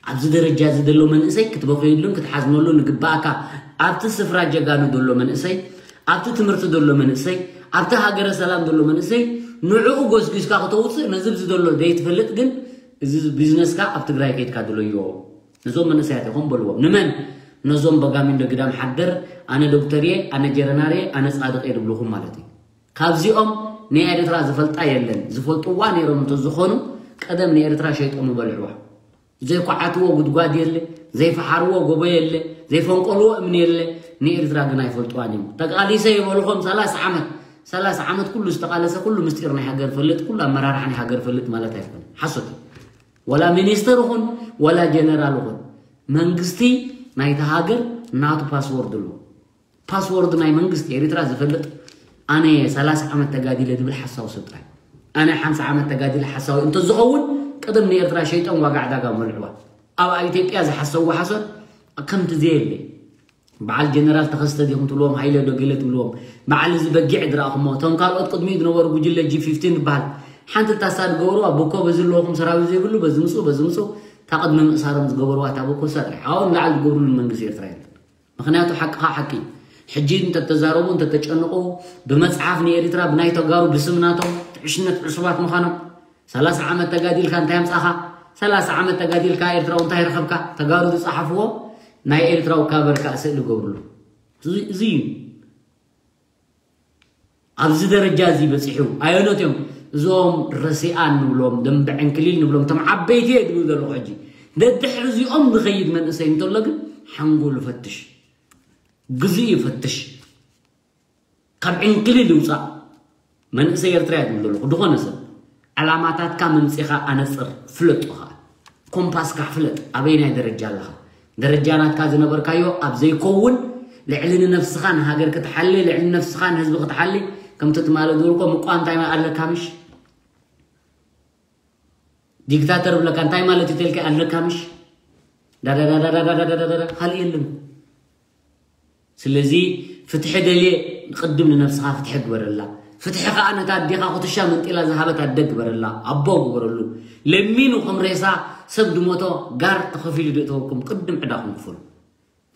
ኣብዚ ደረጃ እዚ ዘሎ መንእሰይ ክትበኽየሉን ክትሓዝነሉን ግባእካ። ኣብቲ ስፍራ ጀጋኑ ዘሎ መንእሰይ፣ ኣብቲ ትምህርቲ ዘሎ መንእሰይ፣ ኣብቲ ሃገረ ሰላም ዘሎ መንእሰይ፣ ንዕኡ ጎስጒስካ ከተውፅእ፣ ነዚ ብዚ ዘሎ ዘይትፈልጥ ግን፣ እዚ ቢዝነስካ ኣብ ትግራይ ከይድካ ድለዮ። ነዞም መንእሰያት ኢኹም በልዎም። ንመን? ነዞም በጋሚንዶ ግዳም ሓደር፣ ኣነ ዶክተር እየ፣ ኣነ ጀረናር እየ፣ ኣነ ፃድቕ እየ ድብልኹም ማለት እዩ። ካብዚኦም ንኤርትራ ዝፈልጣ የለን። ዝፈልጥዋ ነይሮም እንተዝኾኑ፣ ቀደም ንኤርትራ ሸይጦም ምበልዕዋ። ዘይኳዓትዎ ጉድጓድ የለ፣ ዘይፈሓርዎ ጎቦ የለ፣ ዘይፈንቆልዎ እምኒ የለ። ንኤርትራ ግን ኣይፈልጥዋን እዮም። ተቃሊሰ ይበልኹም ሰላሳ ዓመት፣ ሰላሳ ዓመት ኩሉ ዝተቃለሰ፣ ኩሉ ምስጢር ናይ ሃገር ፈልጥ፣ ኩሉ ኣመራርሓ ናይ ሃገር ፈልጥ ማለት ኣይኮነን። ሓሶት እዩ። ወላ ሚኒስተር ይኹን፣ ወላ ጀነራል ይኹን፣ መንግስቲ ናይቲ ሃገር ናቱ ፓስወርድ ኣለዎ። ፓስወርድ ናይ መንግስቲ ኤርትራ ዝፈልጥ፣ ኣነ ሰላሳ ዓመት ተጋዲለ ዝብል ሓሳዊ ሰብ ጥራይ። ኣነ ሓምሳ ዓመት ተጋዲለ ሓሳዊ እንተዝኸውን፣ ቅድም ንኤርትራ ሸይጦም ዋጋ ዕዳጋ መልዕዋ። ኣብ ኢትዮጵያ ዝሓሰብዎ ሓሶት ከምቲ ዘየለ። በዓል ጀነራል ተኸስተ ዲኹም ትብልዎም፣ ሃይለ ዶ ገለ ትብልዎም፣ በዓል እዚ በጊዕ ዝረኣኹሞ፣ እቶም ካልኦት ቅድሚኡ ዝነበሩ ጉጅለ ጂ ፊፍቲን ዝበሃል፣ ሓንቲ ታሳ ዝገበርዋ፣ ብኮ በዚ ኣለኹም ሰራዊት ዘይብሉ፣ በዚ ምፁ፣ በዚ ምፁ፣ እታ ቅድሚ ምእሳሮም ዝገበርዋ እታ ብኮ እሳ ጥራይ። ኣብኦም ላዕሊ ዝገብሩሉ መንግስቲ ኤርትራ የለን። ምኽንያቱ ሓቅኻ ሓቂ እዩ። ሕጂ እንተተዛረቡ፣ እንተተጨንቑ፣ ብመጽሓፍ ንኤርትራ ብናይ ተጋሩ ብስም ናቶም ዕሽነት ዕሱባት ምዃኖም። ሰላሳ ዓመት ተጋዲልካ እንታይ ኣምጻኻ? ሰላሳ ዓመት ተጋዲልካ ኤርትራዊ እንታይ ረኸብካ? ተጋሩ ዝጸሓፍዎ ናይ ኤርትራዊ ካቨር ከኣ ስእሊ ገብርሉ። እዚ፣ እዚ እዩ። ኣብዚ ደረጃ እዚ በጺሑ፣ ኣየኖት እዮም እዞም ረሲኣን ንብሎም፣ ደንበ ዕንክሊል ንብሎም፣ እቶም ዓበይቲ እየ ዝብል ዘለኹ ሕጂ። ደድሕሪ እዚኦም ዝኸይድ መንእሰይ እንተሎ ግን ሓንጎሉ ፈትሽ፣ ግዜኡ ይፈትሽ። ካብ ዕንክሊል ይውጻእ። መንእሰይ ኤርትራ እየ ዝብል ዘለኹ። ዝኾነ ሰብ ዕላማታትካ መምጺኻ ኣነጽር፣ ፍለጦ ኸኣ። ኮምፓስካ ፍለጥ፣ ኣበየናይ ደረጃ ኣለኻ። ደረጃ ናትካ ዝነበርካዮ ኣብ ዘይከውን፣ ልዕሊ ንነፍስኻ ንሃገር ክትሓሊ፣ ልዕሊ ነፍስኻ ንህዝቢ ክትሓሊ፣ ከምቲ ትማሊ ዝብልኮ ምቋም እንታይ ኣለካ ምሽ? ዲክታተር ብለካ እንታይ ማለት እዩ ተልካ ኣለካ ምሽ? ዳዳዳዳዳዳዳዳዳ ካልእ የለን። ስለዚ ፍትሒ ደልየ፣ ቅድም ንነብስኻ ፍትሒ ግበረላ። ፍትሒ ከኣ ነታ ኣዴኻ ኩትሻ መንጢላ ዝሃበት ኣደ ግበረላ፣ ኣቦ ግበረሉ። ለሚኑ ከም ሬሳ ሰብ ድሞቶ ጋር ተኸፊሉ ድእተወኩም ቅድም ዕዳኹም ክፈሉ።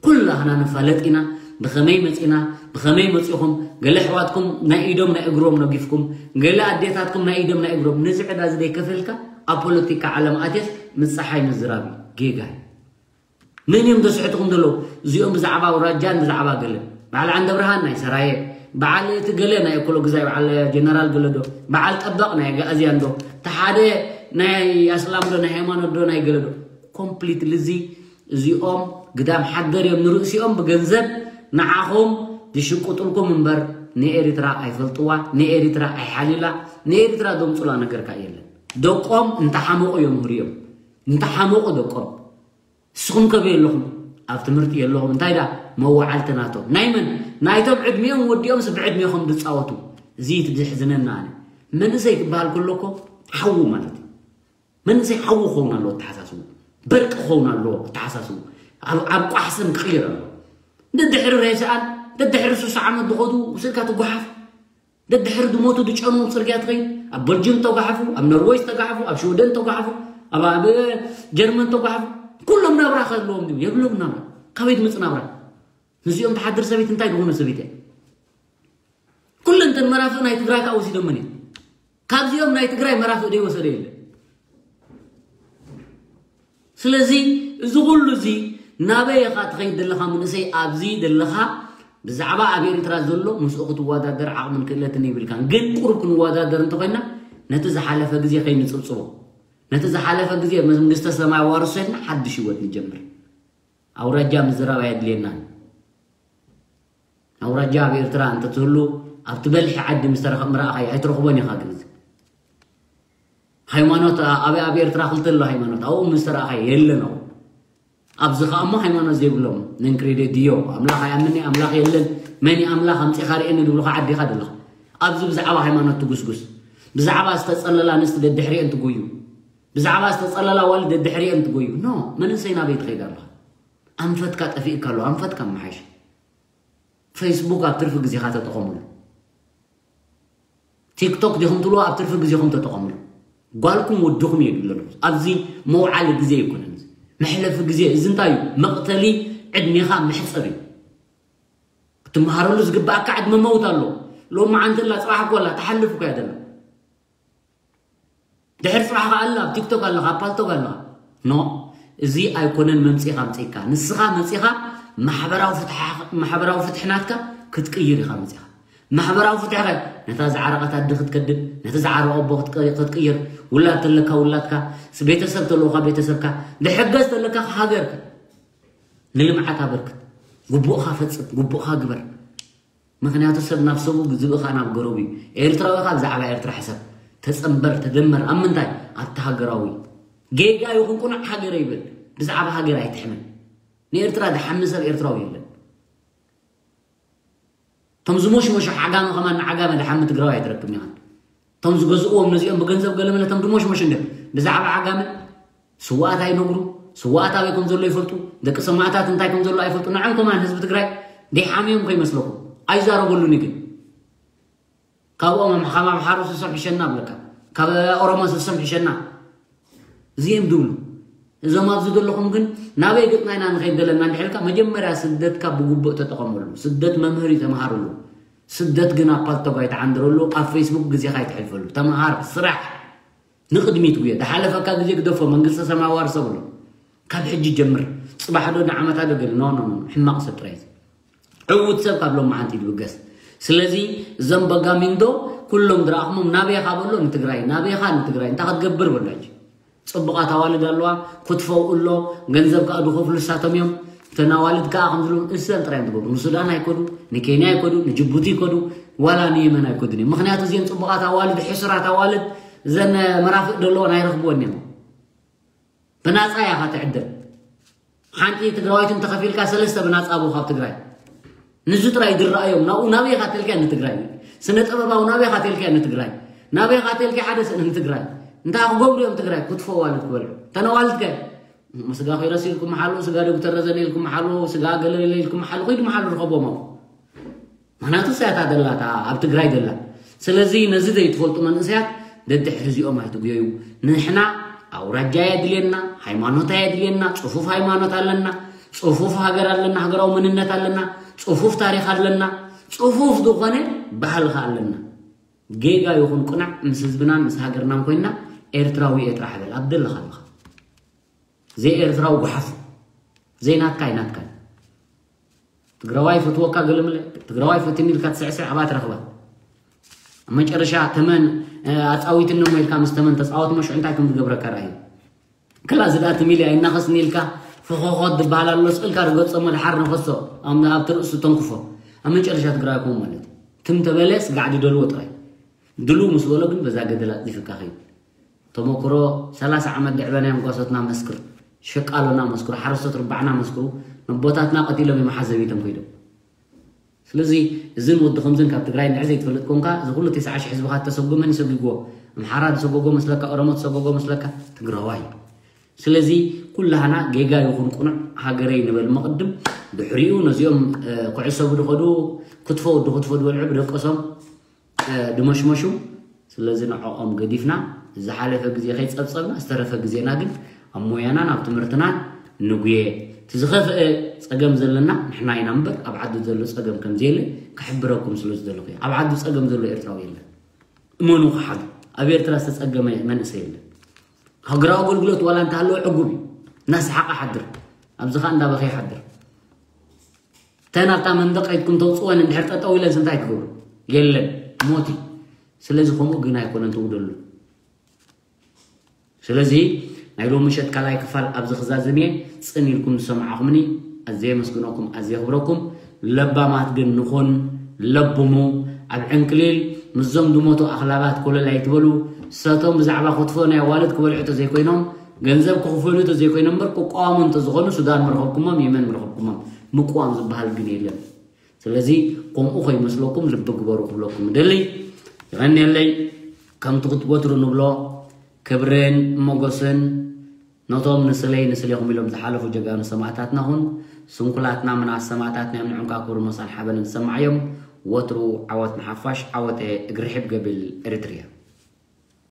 ኩላህና ንፋለጥ ኢና፣ ብኸመይ መጺና፣ ብኸመይ መጺኹም፣ ገለ ኣሕዋትኩም ናይ ኢዶም ናይ እግሮም ነጊፍኩም፣ ገለ ኣዴታትኩም ናይ ኢዶም ናይ እግሮም። ነዚ ዕዳ እዚ ደይከፈልካ ኣብ ፖለቲካ ዓለም ኣትየስ ምስ ጸሓይ ምዝራብ እዩ፣ ጌጋ እዩ። መን እዮም ዘስሕትኹም ዘለዉ? እዚኦም ብዛዕባ ኣውራጃን ብዛዕባ ገለ። በዓል ዓንደብርሃን ናይ ሰራየ፣ በዓል እቲ ገለ ናይ እኩሎ ግዛይ፣ በዓል ጀነራል ገለ ዶ፣ በዓል ጠበቕ ናይ ኣግኣዝያን ዶ፣ እቲ ሓደ ናይ ኣስላም ዶ፣ ናይ ሃይማኖት ዶ፣ ናይ ገለ ዶ። ኮምፕሊትሊ እዚ፣ እዚኦም ግዳም ሓደር እዮም ንርእሲኦም ብገንዘብ ንዓኹም ዝሽቁጥልኩም እምበር ንኤሪትራ ኣይፈልጥዋ፣ ንኤሪትራ ኣይሓልዩላ፣ ንኤሪትራ ዘምጹላ ነገርካ የለን። ደቆም እንተሓመቑ እዮም ህርዮም፣ እንተሓመቑ ደቆም። ንስኹም ከ በይ ኣለኹም? ኣብ ትምህርቲ የለኹም። እንታይ ዳ መዋዓልቲ ናቶም? ናይ መን? ናይቶም ዕድሚኦም ወዲኦምስ ብዕድሜኹም ዝጻወቱ። እዚ እቲ ዘሕዝነና ኣነ። መንእሰይ ክበሃል ከሎ እኮ ሓዉ ማለት እዩ። መንእሰይ ሓዉ ክኸውን ኣለዎ ኣተሓሳስቡ። በርቂ ክኸውን ኣለዎ ኣተሓሳስቡ። ኣብ፣ ኣብ ቋሕ ስም ክቕይር ኣለዎ። ደድሕሪ ሬስኣን፣ ደድሕሪ ሱሳ ዓመት ዝኸዱ ስልካ ትጓሓፍ። ደድሕሪ ዝሞቱ ዝጨኑ ጽርግያ ትኸይድ። ኣብ በልጅም ተጓሓፉ፣ ኣብ ኖርዌይ ተጓሓፉ፣ ኣብ ሽወደን ተጓሓፉ፣ ኣብ፣ ኣብ ጀርመን ተጓሓፉ። ኩሎም ናብራ ከለዎም ድዩ? የብሎም ናብራ። ካበይ ትመጽእ ናብራ? ነዚኦም ትሓድር ሰበይቲ እንታይ ዝኾነ ሰበይቲ እያ? ኩለንተን መራፍእ ናይ ትግራይ ከኣ ወሲዶመን እዮም። ካብዚኦም ናይ ትግራይ መራፍእ ዘይወሰደ የለን። ስለዚ እዚ ኩሉ እዚ ናበይ ኢኻ ትኸይድ ዘለኻ? መንእሰይ ኣብዚ ዘለኻ ብዛዕባ ኣብ ኤርትራ ዘሎ ምስኡ ክትወዳደር ዓቕምን ክእለትን የብልካን። ግን ቁሩብ ክንወዳደር እንተኾይና ነቲ ዝሓለፈ ግዜ ከይንጽብጽቦ፣ ነቲ ዝሓለፈ ግዜ መንግስተ ሰማይ ዋርሶ ኢልና ሓድሽ ህይወት ንጀምር። ኣውራጃ ምዝራብ ኣየድልየናን። ኣውራጃ ኣብ ኤርትራ እንተትህሉ ኣብቲ በልሒ ዓዲ ምስ ተረኸብ ምረኣኻዮ ኣይትረኽቦን ኢኻ። ግን እዚ ሃይማኖት ኣ-፣ ኣብ፣ ኣብ ኤርትራ ክልተ ኣሎ ሃይማኖት፣ ኣብኡ ምስ ተረኣኻዮ የለን። ኣብኡ ኣብዚ ከኣ እሞ ሃይማኖት ዘይብሎም ነንክሬደ ድዮ ኣምላኽ ኣይኣምን እየ፣ ኣምላኽ የለን፣ መን እዩ ኣምላኽ ኣምጺኻ ርእየኒ ዝብሉኻ ዓዲ ኢኻ ዘለኻ። ኣብዚ ብዛዕባ ሃይማኖት ትጉስጉስ፣ ብዛዕባ ዝተጸለላ ኣንስቲ ደድሕሪአን ትጎዩ፣ ብዛዕባ ዝተጸለላ ኣዋልድ ደድሕሪአን ትጎዩ። ኖ፣ መንእሰይ ናበይ ትኸይድ ኣለኻ? ኣንፈትካ ጠፊእካ ኣሎ። ኣንፈትካ ምሓይሽ። ፌስቡክ ኣብ ትርፊ ግዜኻ ተጠቐምሉ። ቲክቶክ ዲኹም ትብልዎ ኣብ ትርፊ ግዜኹም ተጠቐምሉ። ጓልኩም ወድኹም እየ ድብለሉ። ኣብዚ መውዓሊ ግዜ ኣይኮነን። እዚ መሕለፊ ግዜ፣ እዚ እንታይ እዩ? መቕተሊ ዕድሜኻ መሕጸር እዩ። ክትመሃረሉ ዝግባኣካ ዕድመ መውት ኣሎ። ሎም መዓንተላ ጽባሕ እኮ ኣላ፣ ትሓልፍ እኮ እያ ዘላ። ድሕሪ ጽባሕ ከኣ ኣላ፣ ኣብ ቲክቶክ ኣለኻ፣ ኣብ ፓልቶክ ኣለኻ። ኖ፣ እዚ ኣይኮነን መምጺኻ ኣምጺእካ። ንስኻ መጺኻ ማሕበራዊ ፍትሓ-፣ ማሕበራዊ ፍትሒ ናትካ ክትቅይር ኢኻ መጺኻ። ማሕበራዊ ፍትሕኸ ነታ ዝዓረቐት ኣደ ክትከድን፣ ነቲ ዝዓረቐ ኣቦ ክትቀ-፣ ክትቅይር፣ ውላድ ተለካ ውላድካ፣ ስ-፣ ቤተሰብ ተለውካ ቤተሰብካ፣ ድሕገዝ ተለካ ሃገርካ ንልምዓት ኣበርክት። ግቡእኻ ፈጽም፣ ግቡእኻ ግበር። ምኽንያቱ ሰብ ናብ ሰቡ፣ ዝብእኻ ናብ ገረቡ እዩ። ኤርትራዊ ኻ ብዛዕባ ኤርትራ ሕሰብ። ተጸንበር፣ ተደመር። ኣብ ምንታይ? ኣብቲ ሃገራዊ። ጌጋ ይኹን ቁኑዕ ሃገረ ይበል። ብዛዕባ ሃገር ኣይትሕመን። ንኤርትራ ዝሓሚ ሰብ ኤርትራዊ የለን። እቶም ዝሞሽሞሹ ዓጋመ ከማን ንዓጋመ ዝሓሚ ትግራዊ ኣይትረክብን ኢኻ። እቶም ዝገዝእዎም ነዚኦም ብገንዘብ ገለመለ እቶም ዝሞሽሞሹ እንደ ብዛዕባ ዓጋመ ስዋኣት ኣይነግሩ፣ ስዋኣት ኣበይ ከም ዘሎ ይፈልጡ፣ ደቂ ሰማእታት እንታይ ከም ዘሎ ኣይፈልጡ። ንዕም ከማን ህዝቢ ትግራይ ደይሓምዮም ከይመስለኩም ኣይዛረበሉን እዩ። ግን ካብኦም ኣም-፣ ካብ ኣምሓሩ ስሶም ሕሸና ኣብለካ፣ ካብ ኦሮሞ ስሶም ሕሸና እዚኦም ድብሉ። እዞም ኣብዚ ዘለኹም ግን ናበይ ገጽና ኢና ንኸይድ ዘለና እንድሕልካ መጀመርያ ስደትካ ብግቡእ ተጠቐመሉ። ስደት መምህር እዩ፣ ተምሃርሉ። ስደት ግን ኣብ ፓልቶግ ኣይትዓንድረሉ፣ ኣብ ፌስቡክ ግዜኻ ኣይትሕልፈሉ። ተምሃር፣ ስራሕ፣ ንቕድሚት ጉየ። ዝሓለፈካ ግዜ ግደፎ፣ መንግስተ ሰማይ ዋርሶ ብሎ። ካብ ሕጂ ጀምር። ጽባሕ ዶ ንዓመታ ዶ ገለ፣ ኖ፣ ኖ፣ ኖ፣ ሕማቕ ሰብ ጥራይ እዩ። ዕዉት ሰብ ካብ ሎማዓንቲ ይድብገስ። ስለዚ እዞም በጋሚንዶ ኩሎም ዝረኣኹሞም ናበይኻ በሎ ንትግራይ፣ ናበይኻ ንትግራይ፣ እንታይ ክትገብር በሎ ሕጂ። ጽቡቓት ኣዋልድ ኣለዋ፣ ክትፈው እሎ፣ ገንዘብ ከኣ ዝኸፍሉ እሳቶም እዮም። እተን ኣዋልድ ከኣ ከም ዝብሉ እሰን ጥራይ እዮም ዝገብሩ። ንሱዳን ኣይከዱ፣ ንኬንያ ኣይከዱ፣ ንጅቡቲ ይከዱ፣ ዋላ ንየመን ኣይከዱን እዮም። ምኽንያቱ እዚአን ጽቡቓት ኣዋልድ፣ ሕሱራት ኣዋልድ፣ እዘን መራፍእ ዘለወን ኣይረኽብወን እዮም። ብናጻ ኢኻ ትዕደል። ሓንቲ ትግራዋይት እንተኸፊልካ ሰለስተ ብናጻ ኣብኡ ካብ ትግራይ። ንዚ ጥራይ ዝረኣዮም፣ ናብኡ ናበይ ኢኻ ተልክያ ንትግራይ። ስነ ጥበባዊ ናበይ ኢኻ ተልክያ ንትግራይ። ናበይ ኢኻ ተልክያ ሓደ ስእሊ ንትግራይ። እንታይ ክገብሩ እዮም ትግራይ? ክትፎ ኣዋልድ ክበልዑ። እተን ኣዋልድከ? ስጋ ኮይረስ ኢልኩም መሓሉ፣ ስጋ ዶክተር ረዘነ ኢልኩም መሓሉ፣ ስጋ ገለለ ኢልኩም መሓሉ፣ ኹይዱ መሓሉ ርከቦም ኣብኡ። ምኽንያቱ እሳያት ኣደላታ ኣብ ትግራይ ደላ። ስለዚ ነዚ ዘይትፈልጡ መንእሰያት ደድሕሪ እዚኦም ኣይትጉየዩ። ንሕና ኣውራጃ የድልየና፣ ሃይማኖት ኣየድልየና፣ ጽፉፍ ሃይማኖት ኣለና፣ ጽፉፍ ሃገር ኣለና፣ ሃገራዊ መንነት ኣለና፣ ጽፉፍ ታሪኽ ኣለና፣ ጽፉፍ ዝኾነ ባህልኻ ኣለና። ጌጋ ይኹን ቁናዕ ምስ ህዝብናን ምስ ሃገርናን ኮይንና ኤርትራዊ እየ ጥራሕ በል። ኣብ ደለኻ ኣለኻ። ዘይኤርትራዊ ጓሓፍ። ዘይናትካ ኣይናትካን። ትግራዋይ ፈትወካ ገለመለ፣ ትግራዋይ ፈትኒ ኢልካ ትስዕስዕ ኣብኣ ትረኽባ። ኣብ መጨረሻ ተመን፣ እ፣ ኣጻዊትኒ እሞ ኢልካ ምስ ተመን ተጻወት እሞ ሽዑ እንታይ ከም ዝገብረካ ርኣዩ። ክላ እዚ ደኣ ትም ኢለ ኣይናኸስኒ ኢልካ ፈኾኾት ዝበሃል ኣሎ፣ ስእልካ ርገጾ እሞ ድሓር ነኸሶ፣ ኣብ፣ ኣብቲ ርእሱ ተንክፎ። ኣብ መጨረሻ ትግራይ ኮም ማለት እዩ። ትም ተበለ ስጋዕ ድደልዎ ጥራይ። ድሉ ምስ በሎ ግን በዛ ገደል ኣጽዲፍካ ኸይድ። ተመክሮ ሰላሳ ዓመት ድዕበናዮም ጓሶትና መስክር፣ ሸቃሎና መስክሩ፣ ሓረስቶት ርባዕና መስክሩ፣ ነቦታትና ቀቲሎም እዮም ሓዘቢቶም ከይዶም። ስለዚ እዝን ወዲ ከምዝን ካብ ትግራይ እንድሕር ዘይትፈልጥ ኮንካ፣ እዚ ኩሉ ተስዓ ሽሕ ህዝብኻ ተሰጉመን ይሰጉግዎ። ኣምሓራ ዝሰጎጎ መስለካ፣ ኦሮሞ ዝሰጎጎ መስለካ፣ ትግራዋይ። ስለዚ ኩላህና ጌጋ ይኹን ቁኑዕ ሃገረይ ንበል መቕድም፣ ድሕሪኡ ነዚኦም፣ እ፣ ኩዕሶ ብድኸዱ፣ ክትፎ ወዲ ክትፎ ዝበልዑ ብደቀሶም፣ እ፣ ድመሽመሹ። ስለዚ ንዕኦም ገዲፍና ዝሓለፈ ግዜ ከይጸብጸብና፣ ዝተረፈ ግዜና ግን ኣብ ሞያናን ኣብ ትምህርትናን ንጉየ። እቲ ዝኸፍአ ጸገም ዘለና ንሕና ኢና እምበር፣ ኣብ ዓዲ ዘሎ ጸገም ከም ዘየለ ክሕብረኩም ስለ ዝደለኹ እየ። ኣብ ዓዲ ጸገም ዘሎ ኤርትራዊ የለን። እመኑ ክሓዱ። ኣብ ኤርትራ ዝተጸገመ መንእሰይ የለን። ሃገራዊ ኣገልግሎት ዋላ እንተሃለወ ዕጉብ እዩ። እናሰሓቐ ሓድር። ኣብዚ ኸኣ እንዳበኸየ ሓድር። እተን ኣብታ መንደቕ ኢድኩም ተውጽወን እንድሕር ጠጠው ኢለን እንታይ ትገብሩ? የለን፣ ሞት እዩ። ስለዚ ከምኡ ግን ኣይኮነን ትውደሉ። ስለዚ ናይ ሎሚ ምሸት ካልኣይ ክፋል ኣብዚ ክዛዝም እየ። ጽን ኢልኩም ዝሰማዕኹምኒ ኣዝየ የመስግነኩም፣ ኣዝየ የኽብረኩም። ለባማት ግን ንኹን፣ ለብሙ። ኣብ ዕንክሊል ምስዞም ዝሞቱ ኣኽላባት ኮለል ኣይትበሉ። ሰቶም ብዛዕባ ክትፎ ናይ ኣዋልድ ክበልዑ ተዘይኮይኖም፣ ገንዘብ ክኽፈሉ ተዘይኮይኖም እምበር፣ ክቋወሙ እንተዝኾኑ ሱዳን ምረኸብኩሞም፣ የመን ምረኸብኩሞም። ምቅዋም ዝበሃል ግን የለን። ስለዚ ከምኡ ከይመስለኩም ልቢ ግበሩ ክብለኩም እደሊ። የቐንየለይ። ከምቲ ወትሩ ንብሎ ክብርን ሞገስን ነቶም ንስለይ ንስሌኹም ኢሎም ዝሓለፉ ጀጋኑ ሰማእታትና ኹን። ስንኩላትና ምናስ ሰማእታትና እዮም፣ ንዕንካ ክብሪ ሞሳን ሓበንን ዝሰማዓዮም። ወትሩ ዓወት ንሓፋሽ፣ ዓወተ እግሪ ሕብ ገብል ኤሪትርያ።